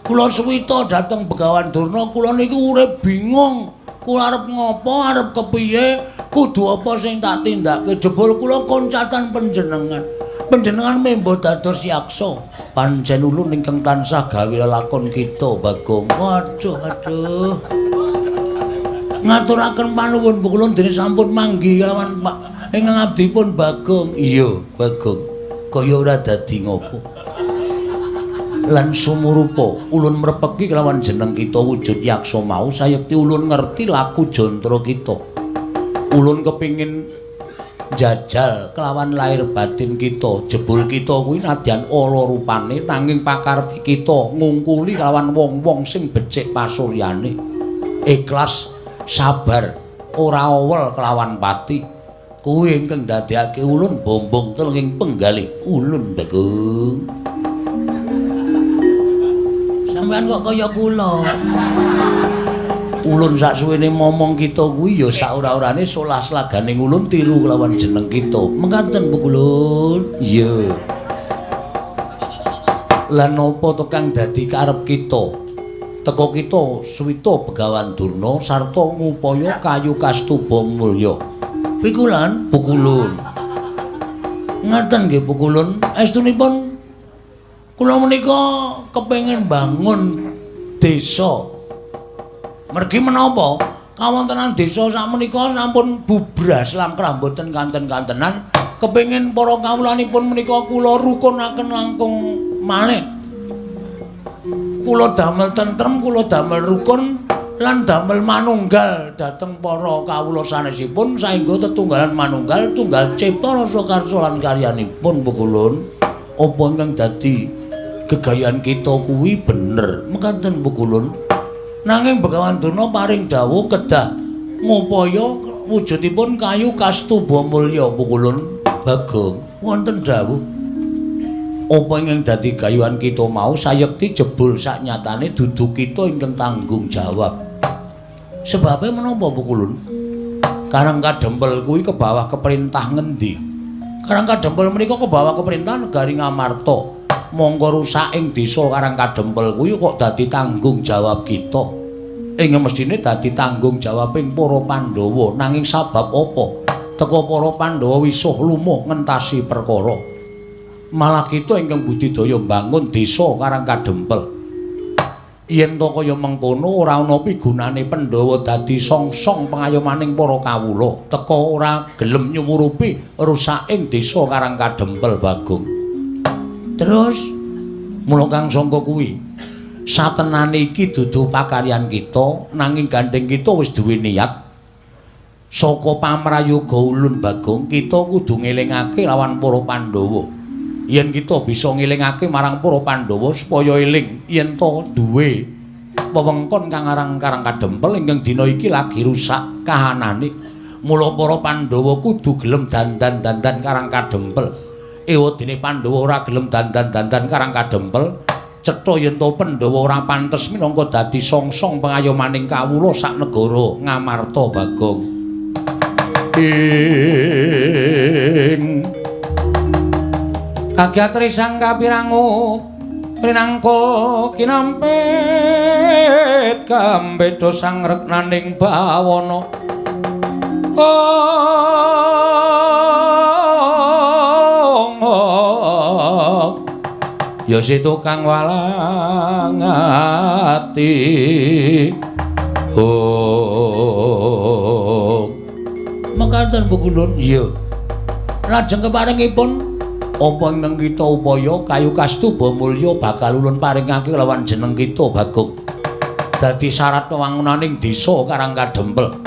Speaker 1: Kula suwita dhateng Begawan Durna, kula niku urip bingung. Kula arep ngopo, arep kepiye, kudu apa sing tak tindake. Jebul kula koncatan panjenengan. Panjenengan membo dados yaksa. Pancen ulun ingkang tansah gawe lelakon kita, Bagong. Waduh, aduh. Ngaturaken panuwun pukulun dene sampun manggi lawan Pak ingkang abdipun Bagong. Iya, Bagong. Kaya ora dadi ngopo. Lan sumurupa ulun mrepeki kelawan jeneng kita wujud yaksa mau sayekti ulun ngerti laku jantara kita. Ulun kepingin jajal kelawan lahir batin kita. Jebul kita kuwi nadyan ala rupane nanging pakarti kita ngungkuli kelawan wong-wong sing becik pasuryane. Ikhlas, sabar, ora owel kelawan pati. Kuwi ingkang ndadekake ulun bombong telenging penggalih ulun Bagong. Sampeyan kok kaya kula. Ulun saksuwene momong kita kuwi ya sak ora-orane solah slaganing ulun tiru kelawan jeneng kita. Mekaten pukulun. Iya. Lan napa to kang dadi karep kita? Teka kita suwita Begawan Durna sarta ngupaya kayu kastuba mulya. Pikulan pukulun. Ngaten nggih pukulun. Estunipun kula menika kepengin bangun desa. Mergi menapa kawontenan desa sakmenika sampun bubras langkrah mboten kanten-kantenan. Kepengin para kawulanipun menika kula rukunaken langkung malih. Kula damel tentrem, kula damel rukun lan damel manunggal dhateng para kawula sanesipun saengga tetunggalan manunggal tunggal cipta rasa karsa lan karyanipun pukulun. Apa ingkang dadi gegayan kita kuwi bener mekaten pukulun. Nanging Begawan Durna paring dawuh kedah ngupaya wujudipun kayu kastuba mulya pukulun. Bagong wonten dawuh apa ingkang dadi gayuhan kita mau sayekti jebul saknyatane dudu kita ingkang tanggung jawab. Sebabe menapa pukulun? Karang Kadempel kuwi kebawah keperintah ngendi? Karang Kadempel menika kebawah keperintah negari Ngamarta. Mongko rusak ing desa Karang Kadempel kuwi kok dadi tanggung jawab kita. Ing mestine dadi tanggung jawabing para Pandhawa. Nanging sabab apa? Teka para Pandhawa wisuh lumuh ngentasi perkara. Malah kita ingkang budidaya mbangun desa Karang Kadempel. Yen to kaya mengkono ora ana pigunane Pandhawa dadi songsong pengayomaning para kawula. Teka ora gelem nyumurupi rusaking desa Karang Kadempel Bagong. Terus mula kang sangka kuwi satenane iki dudu pakaryan kita, nanging gandeng kita wis duwe niat. Saka pamrayoga ulun Bagong, kita kudu ngelingake lawan para Pandhawa. Yen kita bisa ngelingake marang para Pandhawa supaya eling yen to duwe wewengkon kang aran Karang Kadempel ingkang dina iki lagi rusak kahanane. Mula para Pandhawa kudu gelem dandan-dandan Karang Kadempel. Ewadene Pandhawa ora gelem dandan-dandan Karang Kadempel, cetha yen to Pandhawa ora pantes minangka dadi songsong pengayomaning kawula sak negara Ngamarta Bagong. Ing kagiatri sang kapirangu rinangka kinampit kambeda sang reknaning bawana. Ya si tukang walang ati. Oh. Mekaten Pukulun. Iya. Lajeng keparengipun apa ingkang kita upaya kayu kastuba mulya bakal ulun paringake lawan jeneng kita Bagong. Dadi syarat wewangunaning desa Karangkadempel.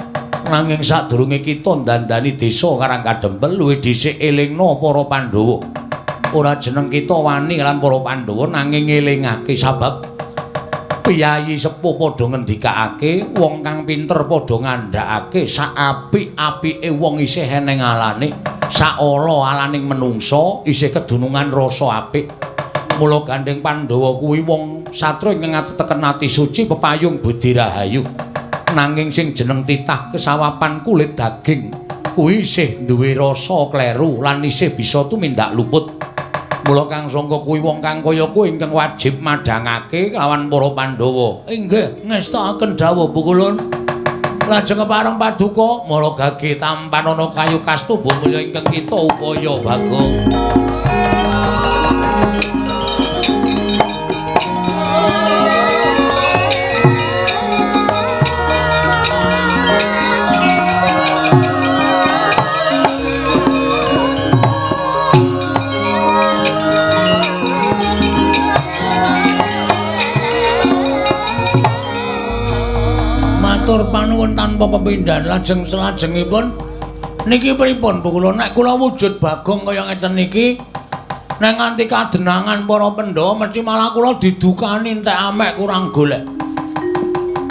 Speaker 1: Nanging sadurunge kita ndandani desa Karangkadempel luwih dhisik elingna para Pandhawa. Ora jeneng kita wani lan para Pandhawa nanging ngelingake sabab piyayi sepuh padha ngendikake, wong kang pinter padha ngandhakake sak apik-apike wong isih eneng alane, sak ala alaning menungsa isih kedunungan rasa apik. Mula gandeng Pandhawa kuwi wong satria ingkang ateteken ati suci pepayung budi rahayu. Nanging sing jeneng titah kesawapan kulit daging kuwi isih duwe rasa kleru lan isih bisa tumindak luput. Mula Kang Sangka kuwi wong kang kaya kuwi ingkang wajib madhangake lawan para Pandhawa. Inggih, ngestakaken dawuh Pukulun. Lajeng kepareng paduka mara gage tampanana kayu kastuba mulya ingkang kita upaya Bagong. Matur panuwun tanpa pepindhan. Lajeng selajengipun niki pripun Pukulun? Nek kula wujud Bagong kaya ngeten niki nek nganti kadenangan para Pandhawa mesti malah kula didukani entek amek kurang golek.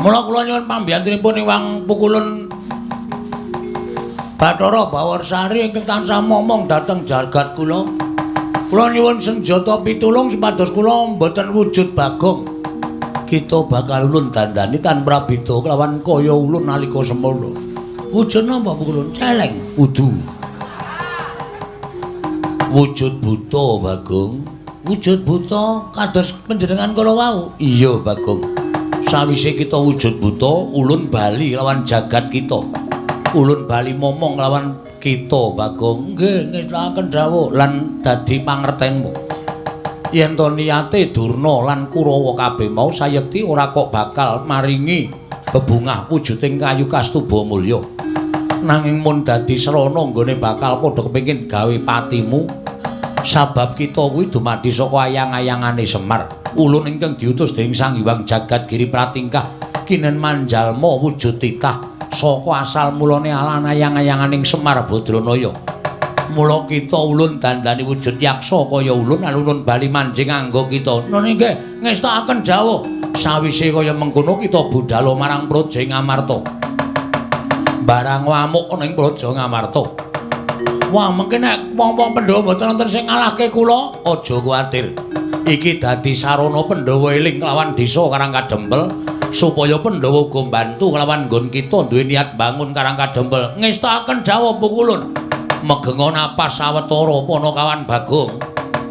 Speaker 1: Mula kula nyuwun pambiyantunipun Iwang Pukulun Bathara Bawarsari ingkang tansah momong dhateng jagat kula. Kula nyuwun senjata pitulung supados kula mboten wujud Bagong. Kita bakal ulun dandani tan prabeda kelawan kaya ulun nalika semono. Wujud napa Pukulun? Celeng. Udu. Wujud buta Bagong. Wujud buta kados panjenengan kala wau. Iya Bagong. Sawise kita wujud buta, ulun bali lawan jagat kita. Ulun bali momong lawan kita Bagong. Nggih, ngestakaken dawuh lan dadi pangertenmu. Yen to niyate Durna lan Kurawa kabeh mau sayekti ora kok bakal maringi bebungah wujuding kayu kastuba mulya. Nanging mun dadi srana nggone bakal padha kepengin gawe patimu sabab kita kuwi dumadi saka ayang-ayangane Semar. Ulun ingkang diutus dening Sang Hyang Jagat Giri Pratingkah kinen manjalma wujud titah saka asal mulane alan ayang-ayanganing Semar Badranaya. Mula kita ulun dandani wujud yaksa kaya ulun alun bali manjing anggo kita. Nun inggih ngestakaken dawuh. Sawise kaya mengkono kita budhal marang Praja Ngamarta. Barang amuk ana ing Praja Ngamarta. Wah, mengke nek wong-wong Pandhawa mboten wonten sing ngalahke kula, aja kuwatir. Iki dadi sarana Pandhawa eling kelawan desa Karangkadempel supaya Pandhawa uga mbantu kelawan nggon kita duwe niat bangun Karangkadempel. Ngestakaken dawuh Pukulun. Megenga napas sawetara Panakawan Bagong.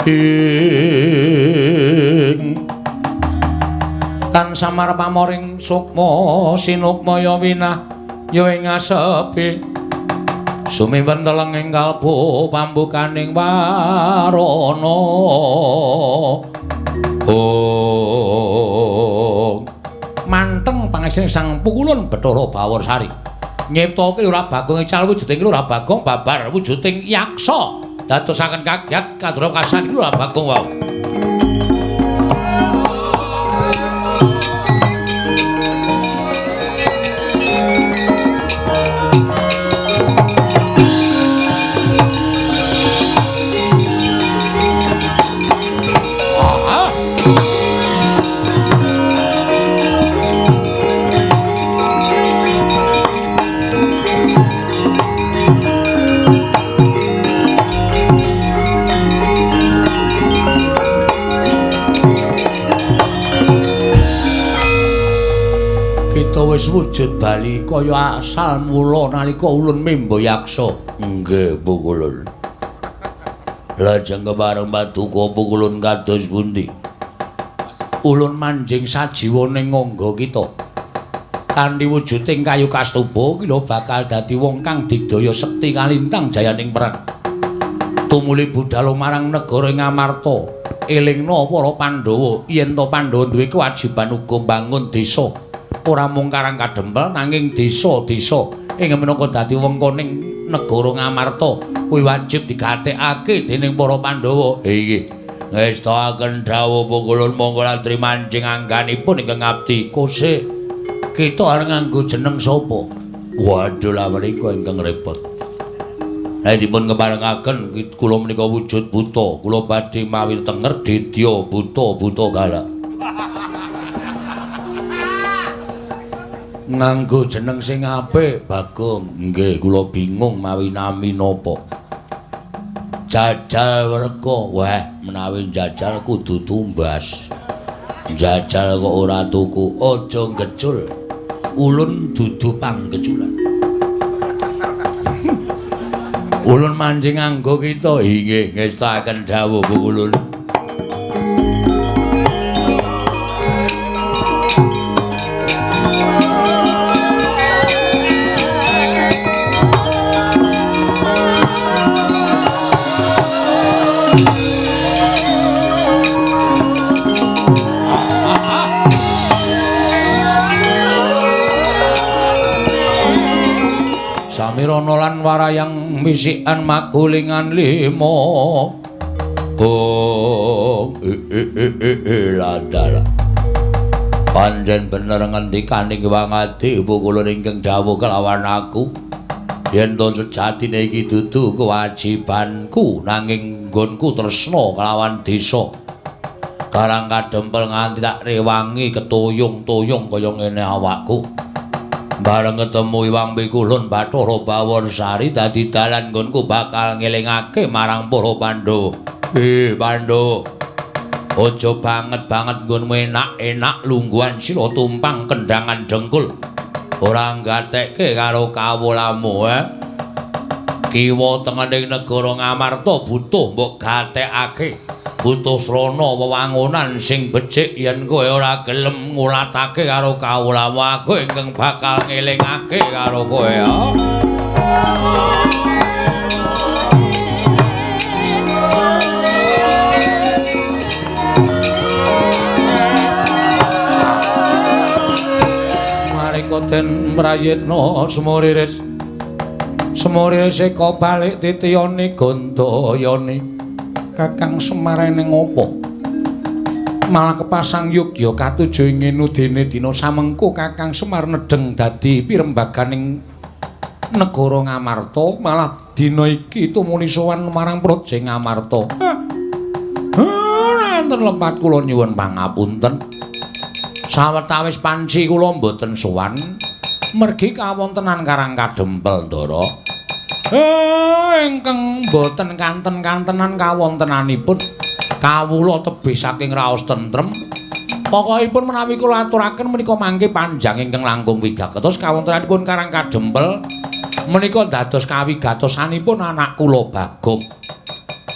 Speaker 1: Ing tan samar pamoring sukma sinukmaya winah ya ing asepi sumiwen teleng ing kalbu pambukaning warana. Oh. Manteng pangesting Sang Pukulun Bathara Bawarsari. Nyiptake Lurah Bagong ical wujuding Lurah Bagong babar wujuding yaksa dadosaken kagyat kadura kasan Lurah Bagong wau. Wis wujud bali kaya asal mula nalika ulun memba yaksa. Nggih, Pukulun. Lajeng kepareng paduka Pukulun kados pundi? Ulun manjing sajiwa ning angga kita. Kanthi wujuding kayu kastuba ki lho bakal dadi wong kang digdaya sekti kalintang jayaning perang. Tumuli budhal marang negara Ngamarta, elingna para Pandhawa yen to Pandhawa duwe kewajiban uga mbangun desa. Ora mung Karang Kadempel nanging desa-desa ing minangka dadi wengkoning negara Ngamarta kuwi wajib digatekake dening para Pandhawa. Inggih. Ngestakaken dawuh Pukulun monggo latri manjing angganipun ingkang abdi kose. Kita arep nganggo jeneng sapa? Waduh lha menika ingkang repot. Lah dipun keparengaken kula menika wujud buta, kula badhe mawi tenger dedya buta-buta galak. Nganggo jeneng sing apik, Bagong. Nggih, kula bingung mawi nami napa. Jajal werka, wah menawi jajal kudu tumbas. Jajal kok ora tuku, aja ngecul. Ulun dudu panggeculan. Ulun manjing nganggo kita. Inggih, ngestakaken dawuh Ulun. Samirana lan warayang wisikan magulingan lima. Oh, ladala. Pancen bener ngendikaning Wangadi Pukulun ingkang dawuh kelawan aku. Yen to sejatine iki dudu kewajibanku nanging nggonku tresna kelawan desa. Karang Kadempel nganti tak rewangi ketuyung-tuyung kaya ngene awakku. Bareng ketemu Iwang Pikulun Bathara Bawarsari dadi dalan nggonku bakal ngelingake marang para Pandhawa. Pandhawa. Aja banget-banget nggonmu enak-enak lungguhan sila tumpang kendangan dengkul. Ora nggatekke karo kawulamu, Kiwa tengening negara Ngamarta butuh mbok gatekake. Butuh srana wewangunan sing becik yen kowe ora gelem ngulatake karo kawulamu aku ingkang bakal ngelingake karo kowe ya. Marika den prayitna sumuriris. Sumuriris eka balik titiyane Gandayani. Kakang Semar ning opo? Malah kepasang yogya katuju ing ngene dina samengko Kakang Semar nedheng dadi pirembaganing negara Ngamarta, malah dina iki tumuli sowan marang Praja Ngamarta. Wonten lepat kula nyuwun pangapunten. Sawetawis panci kula mboten sowan mergi kawontenan Karang Kadempel, Ndara. Ingkang mboten kanten-kantenan kawontenanipun kawula tebih saking raos tentrem. Pokokipun menawi kula aturaken menika mangke panjang ingkang langkung wigatos kawontenanipun Karang Kadempel menika dados kawigatosanipun anak kula Bagong.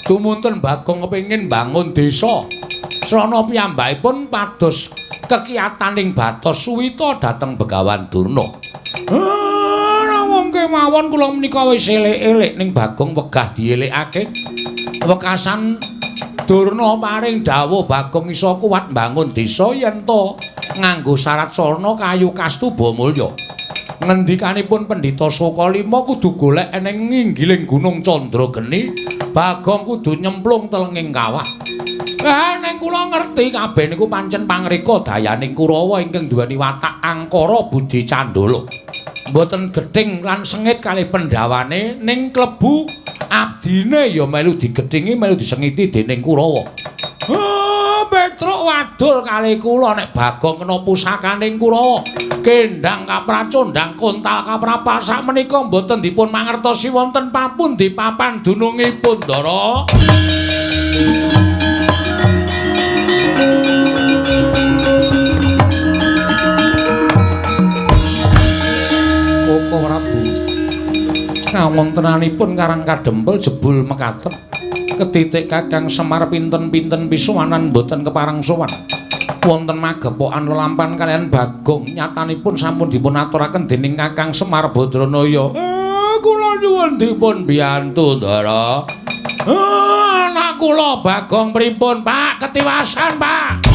Speaker 1: Tumunten Bagong kepengin bangun desa. Srana piyambakipun pados kekiyataning batos suwita dhateng Begawan Durna. Wong kemawon kula menika wis elek-elek ning Bagong wegah dielekake. Wekasan Durna paring dawuh Bagong iso kuat mbangun desa yen to nganggo syarat sarana kayu kastuba mulya. Ngendikanipun Pendhita Sukalima kudu golek eneng nginggiling Gunung Candrageni, Bagong kudu nyemplung telenging kawah. Lah ning kula ngerti kabeh niku pancen pangreka dayaning Kurawa ingkang duweni watak angkara budi candala. Mboten gething lan sengit kalih pendhawane ning klebu abdine ya melu digethingi melu disengiti dening Kurawa. Petruk wadul kalih kula nek Bagong kena pusakaning Kurawa. Kendhang kapracondhang kontal kaprapal sakmenika mboten dipun mangertosi wonten papundi papan dunungipun, Ndara. Koko Prabu kawontenanipun Karang Kadempel jebul mekaten ketitik Kakang Semar pinten-pinten pisuwanan mboten kepareng sowan. Wonten magepokan lelampan kaliyan Bagong nyatanipun sampun dipun aturaken dening Kakang Semar Badranaya. Kula nyuwun dipun biyantu, Ndara. Anak kula Bagong pripun, Pak? Ketiwasan, Pak.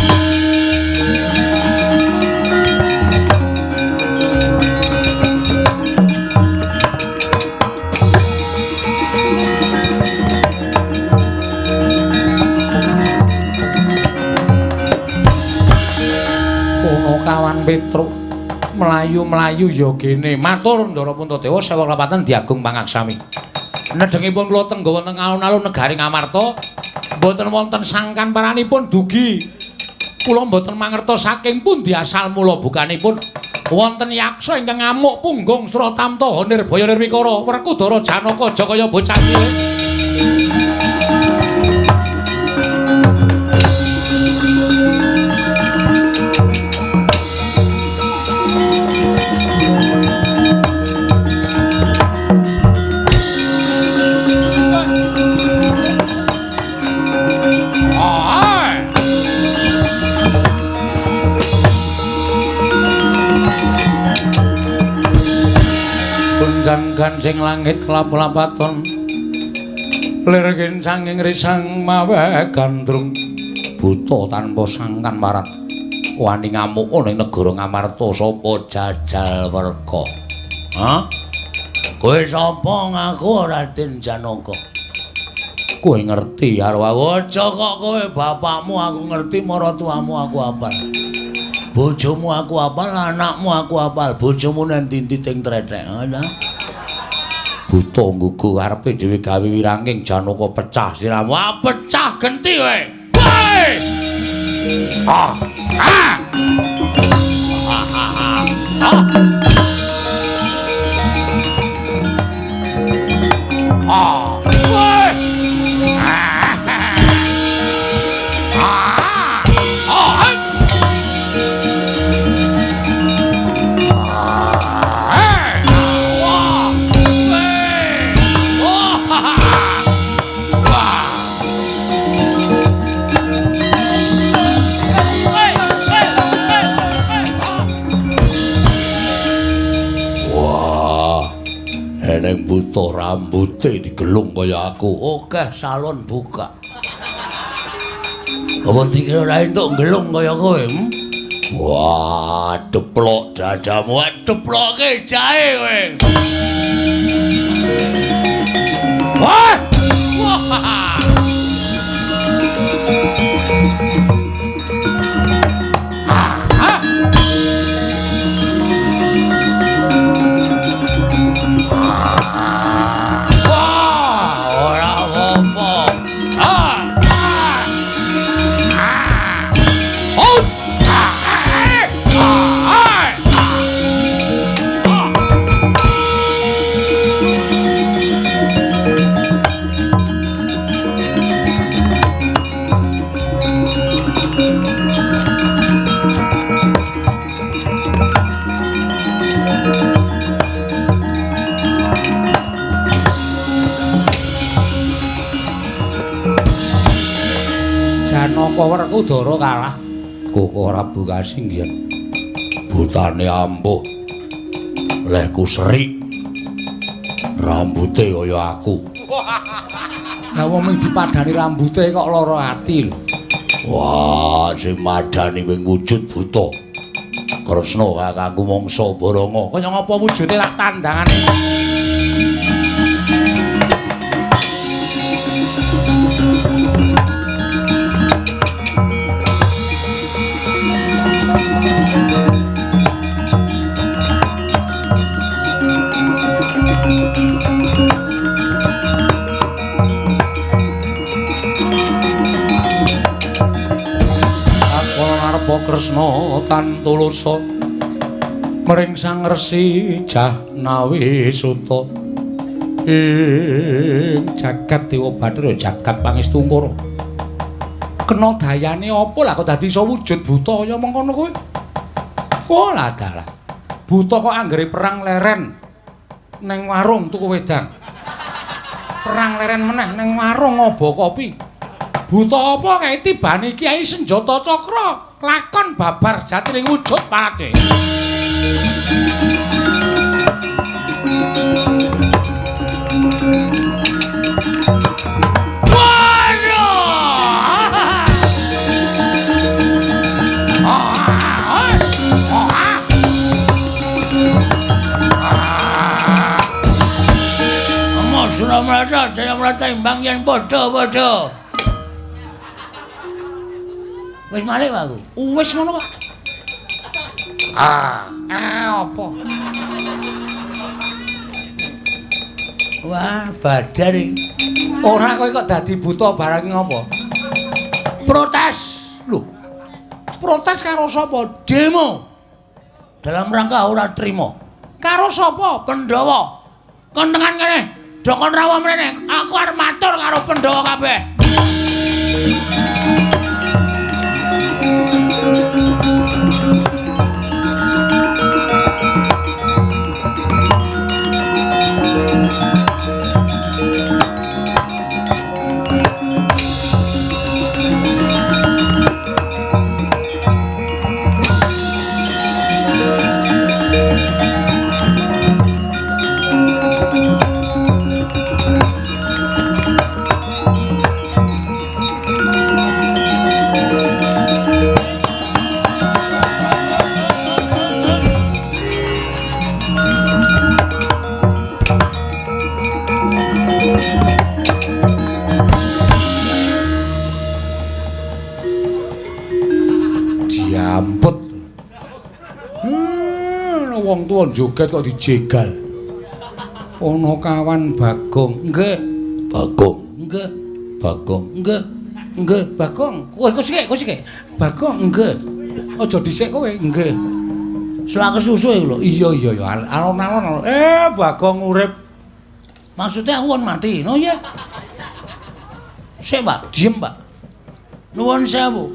Speaker 1: Kawan Petruk mlayu-mlayu ya gene. Matur Ndara Puntadewa sewa klapatan diagung pangaksami. Nedhengipun kula tengga wonten alun-alun negari Ngamarta, mboten wonten sangkan paranipun dugi. Kula mboten mangertos saking pundi asal mula bukanipun wonten yaksa ingkang ngamuk punggung Sratamta Nirbaya Nirwikara Werkudara Janaka aja kaya bocah cilik. Gancing langit kelap-lapaton lir kincanging risang mawe gandrung buta tanpa sangkan warat wani ngamuk ning negara Ngamarta sapa jajal werka. Ha? Kowe sapa ngaku Raden Janaka? Kowe ngerti karo aku aja kok kowe bapakmu aku ngerti maratuamu aku apal. Bojomu aku apal, anakmu aku apal, bojomu nang ndi-ndi ting trethek. Ha? Buta nggugu arepe dhewe gawe wiranging Janaka pecah siramu. Ah, pecah genti kowe. Kowe. Ah. Ah. Ah. Ah. Ah. Kowe. Ah. Ah. Ah. Eneng buta rambute digelung kaya aku. Oke, salon buka. Apa dikira ora entuk gelung kaya kowe? Hmm? Wah, deplok dadamu, deploke jahe kowe. Wah! Wah! Janaka Werkudara kalah. Koko Prabu kasinggihan. Butane ampuh. Lehku serik. Rambute kaya aku. Lah wong ming dipadani rambute kok lara ati lho. Wah, sing madani wing wujud buta. Kresna kakangku mangsa Baranga. Kaya ngapa wujude tak tandangane. Kresna tan tulusa mring Sang Resi Jahnawi Suta ing jagat Dewa Bathara jagat Pangestungkara. Kena dayane apa lah kok dadi iso wujud buta kaya mengkono kuwi? Oh lah dalah. Buta kok anggere perang leren neng warung tuku wedang. Perang leren meneh neng warung ngobo kopi.
Speaker 2: Buta apa kae tibane Kiai Senjata Cakra lakon babar sejatining wujud parate.
Speaker 1: Suramrata Jayamrata imbang yen padha-padha. Wis malik Pak aku.
Speaker 2: Wis ngono kok. Ah, apa?
Speaker 1: Wah, badar iki.
Speaker 2: Ora kowe kok dadi buta barang ngopo?
Speaker 1: Protes.
Speaker 2: Lho. Protes karo sapa?
Speaker 1: Demo. Dalam rangka ora trima.
Speaker 2: Karo sapa?
Speaker 1: Pandhawa. Kon tengan kene. Dokon rawa mrene, aku arep matur karo Pandhawa kabeh.
Speaker 2: Diamput. Wong tuwa joget kok dijegal. Ana kawan Bagong.
Speaker 1: Nggih. Bagong. Nggih. Bagong. Nggih. Nggih,
Speaker 2: Bagong. Kowe kok sik. Bagong
Speaker 1: nggih.
Speaker 2: Aja dhisik kowe.
Speaker 1: Nggih. Selak kesusu iku lho.
Speaker 2: Iya iya ya, alon-alon. Bagong urip.
Speaker 1: Maksudnya aku won mati, no ya. Sik, Pak, diem, Pak. Nuwun sewu.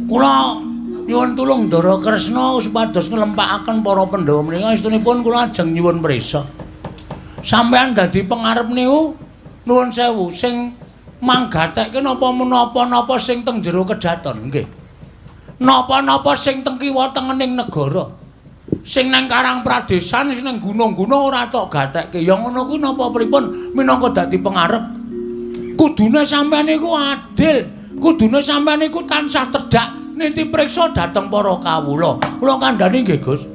Speaker 1: Kula nyuwun tulung Ndara Kresna supados nglempakaken para Pandhawa menika estunipun kula ajeng nyuwun prisa. Sampeyan dadi pengarep niku nuwun sewu sing manggatekke napa menapa-napa sing teng jero kedaton nggih. Napa-napa sing teng kiwa tengening negara. Sing nang Karang Pradesan, sing nang gunung-gunung ora tok gatekke. Ya ngono kuwi napa pripun minangka dadi pengarep? Kudune sampeyan niku adil, kudune sampeyan niku tansah tedhak niti priksa dhateng para kawula. Kula kandhani nggih, Gus.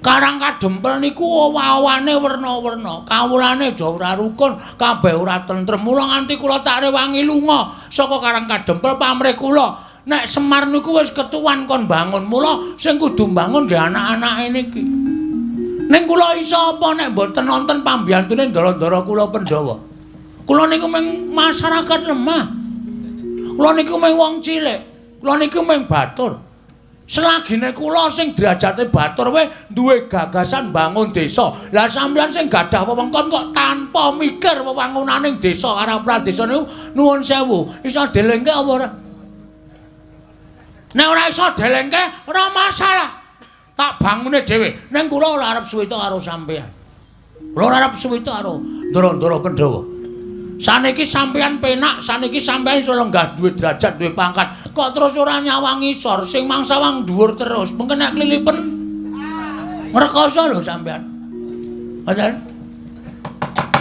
Speaker 1: Karang Kadempel niku owah-owane werna-werna, kawulane do ora rukun, kabeh ora tentrem. Mula nganti kula tak rewangi lunga saka Karang Kadempel pamrih kula. Nek Semar niku wis ketuwan kon bangun, mula sing kudu mbangun nggih anak-anake niki. Ning kula iso apa nek mboten nonton pambiyantune ndara-ndara kula Pandhawa. Kula niku mung masyarakat lemah. Kula niku mung wong cilik. Kula niku mung batur. Selagine kula sing derajate batur wae duwe gagasan bangun desa. Lah sampeyan sing gadah wewengkon kok tanpa mikir wewangunaning desa Karang Pradesa niku nuwun sewu, iso delengke apa ora? Nek ora iso delengke ora masalah. Tak bangune dhewe. Ning kula ora arep suwita karo sampeyan. Kula ora arep suwita karo ndara-ndara Pandhawa. Saniki sampeyan penak, saniki sampeyan iso lenggah duwe derajat, duwe pangkat. Kok terus ora nyawang ngisor, sing mangsawang dhuwur terus. Mengke nek klilipen ngrekoso lho sampeyan. Ngoten.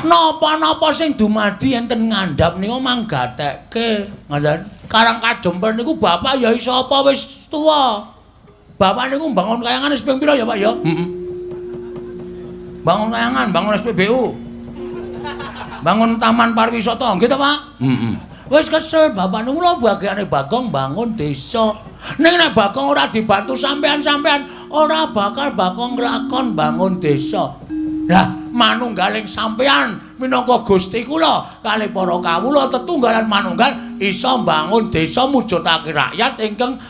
Speaker 1: Napa-napa sing dumadi enten ngandhap niku manggatekke, ngoten. Karang Kadempel niku bapak ya iso apa wis tuwa. Bapak niku mbangun kayangan wis ping pira ya, Pak ya? Heeh. Bangun kayangan, bangun SPBU. Bangun taman pariwisata, nggih ta, Pak? Heeh. Wis kesel bapak niku lho bagiane Bagong bangun desa. Ning nek Bagong ora dibantu sampean-sampean, ora bakal Bagong nglakon bangun desa. Lah, manunggaling sampean minangka Gusti kula kalih para kawula tetunggalan manunggal iso mbangun desa mujudake rakyat ingkang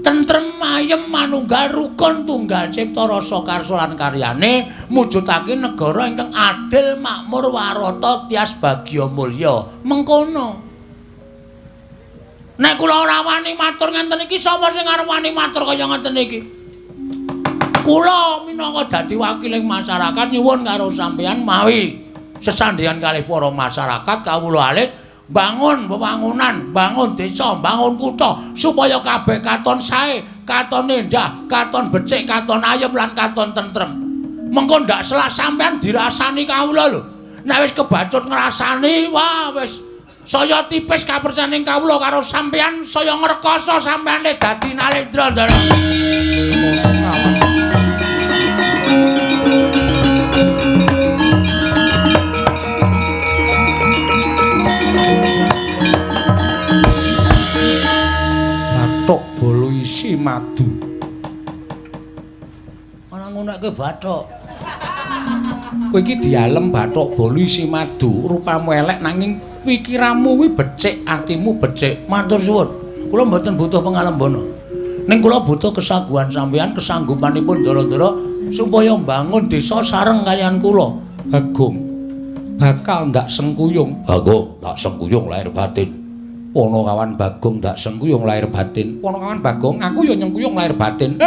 Speaker 1: tentrem ayem manunggal rukun tunggal cipta rasa karsa lan karyane mujudake negara ingkang adil makmur warata tias bagya mulya. Mengkono. Nek kula ora wani matur ngenten iki sapa sing arep wani matur kaya ngenten iki? Kula minangka dadi wakiling masyarakat nyuwun karo sampeyan mawi sesandheyan kalih para masyarakat kawula alit Bangun wewangunan, bangun desa, bangun kutha supaya kabeh katon sae, katon endah, katon becik, katon ayem lan katon tentrem. Mengko ndak selak sampean dirasani kawula lho. Nek wis kebacut ngrasani, wah wis saya tipis kapercaning kawula karo sampean, saya ngrekoso sampeane dadi Nalendra, Ndara.
Speaker 2: Bathok bolo isi madu.
Speaker 1: Ora ngunekke bathok.
Speaker 2: Kowe iki dialem bathok bolo isi madu, rupamu elek nanging pikiranmu kuwi becik, atimu becik.
Speaker 1: Matur suwun. Kula mboten butuh pengalembana. Ning kula butuh kesaguhan sampeyan, kesanggupanipun ndara-ndara supaya mbangun desa sareng kaliyan kula.
Speaker 2: Bagong bakal ndak sengkuyung. Bagong ndak sengkuyung lahir batin. Ponokawan Bagong ndak sengkuyung lahir batin. Ponokawan Bagong, aku ya nyengkuyung lahir batin.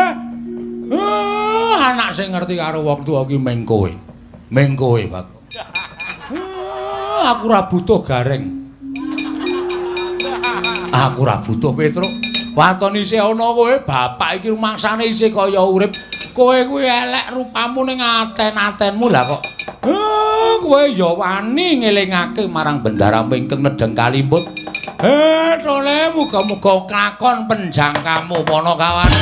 Speaker 1: Anak sing ngerti karo wong tuwa ki ming kowe. Ming kowe, Bagong.
Speaker 2: Aku ora butuh gareng. Aku ora butuh Petruk. Waton isih ana kowe, bapak iki rumangsane isih kaya urip. Kowe kuwi elek rupamu ning aten-atenmu lah kok. Kowe ya wani ngelingake marang bendaramu ingkang nedheng kalimput. Tole muga-muga klakon penjangkamu Ponokawan.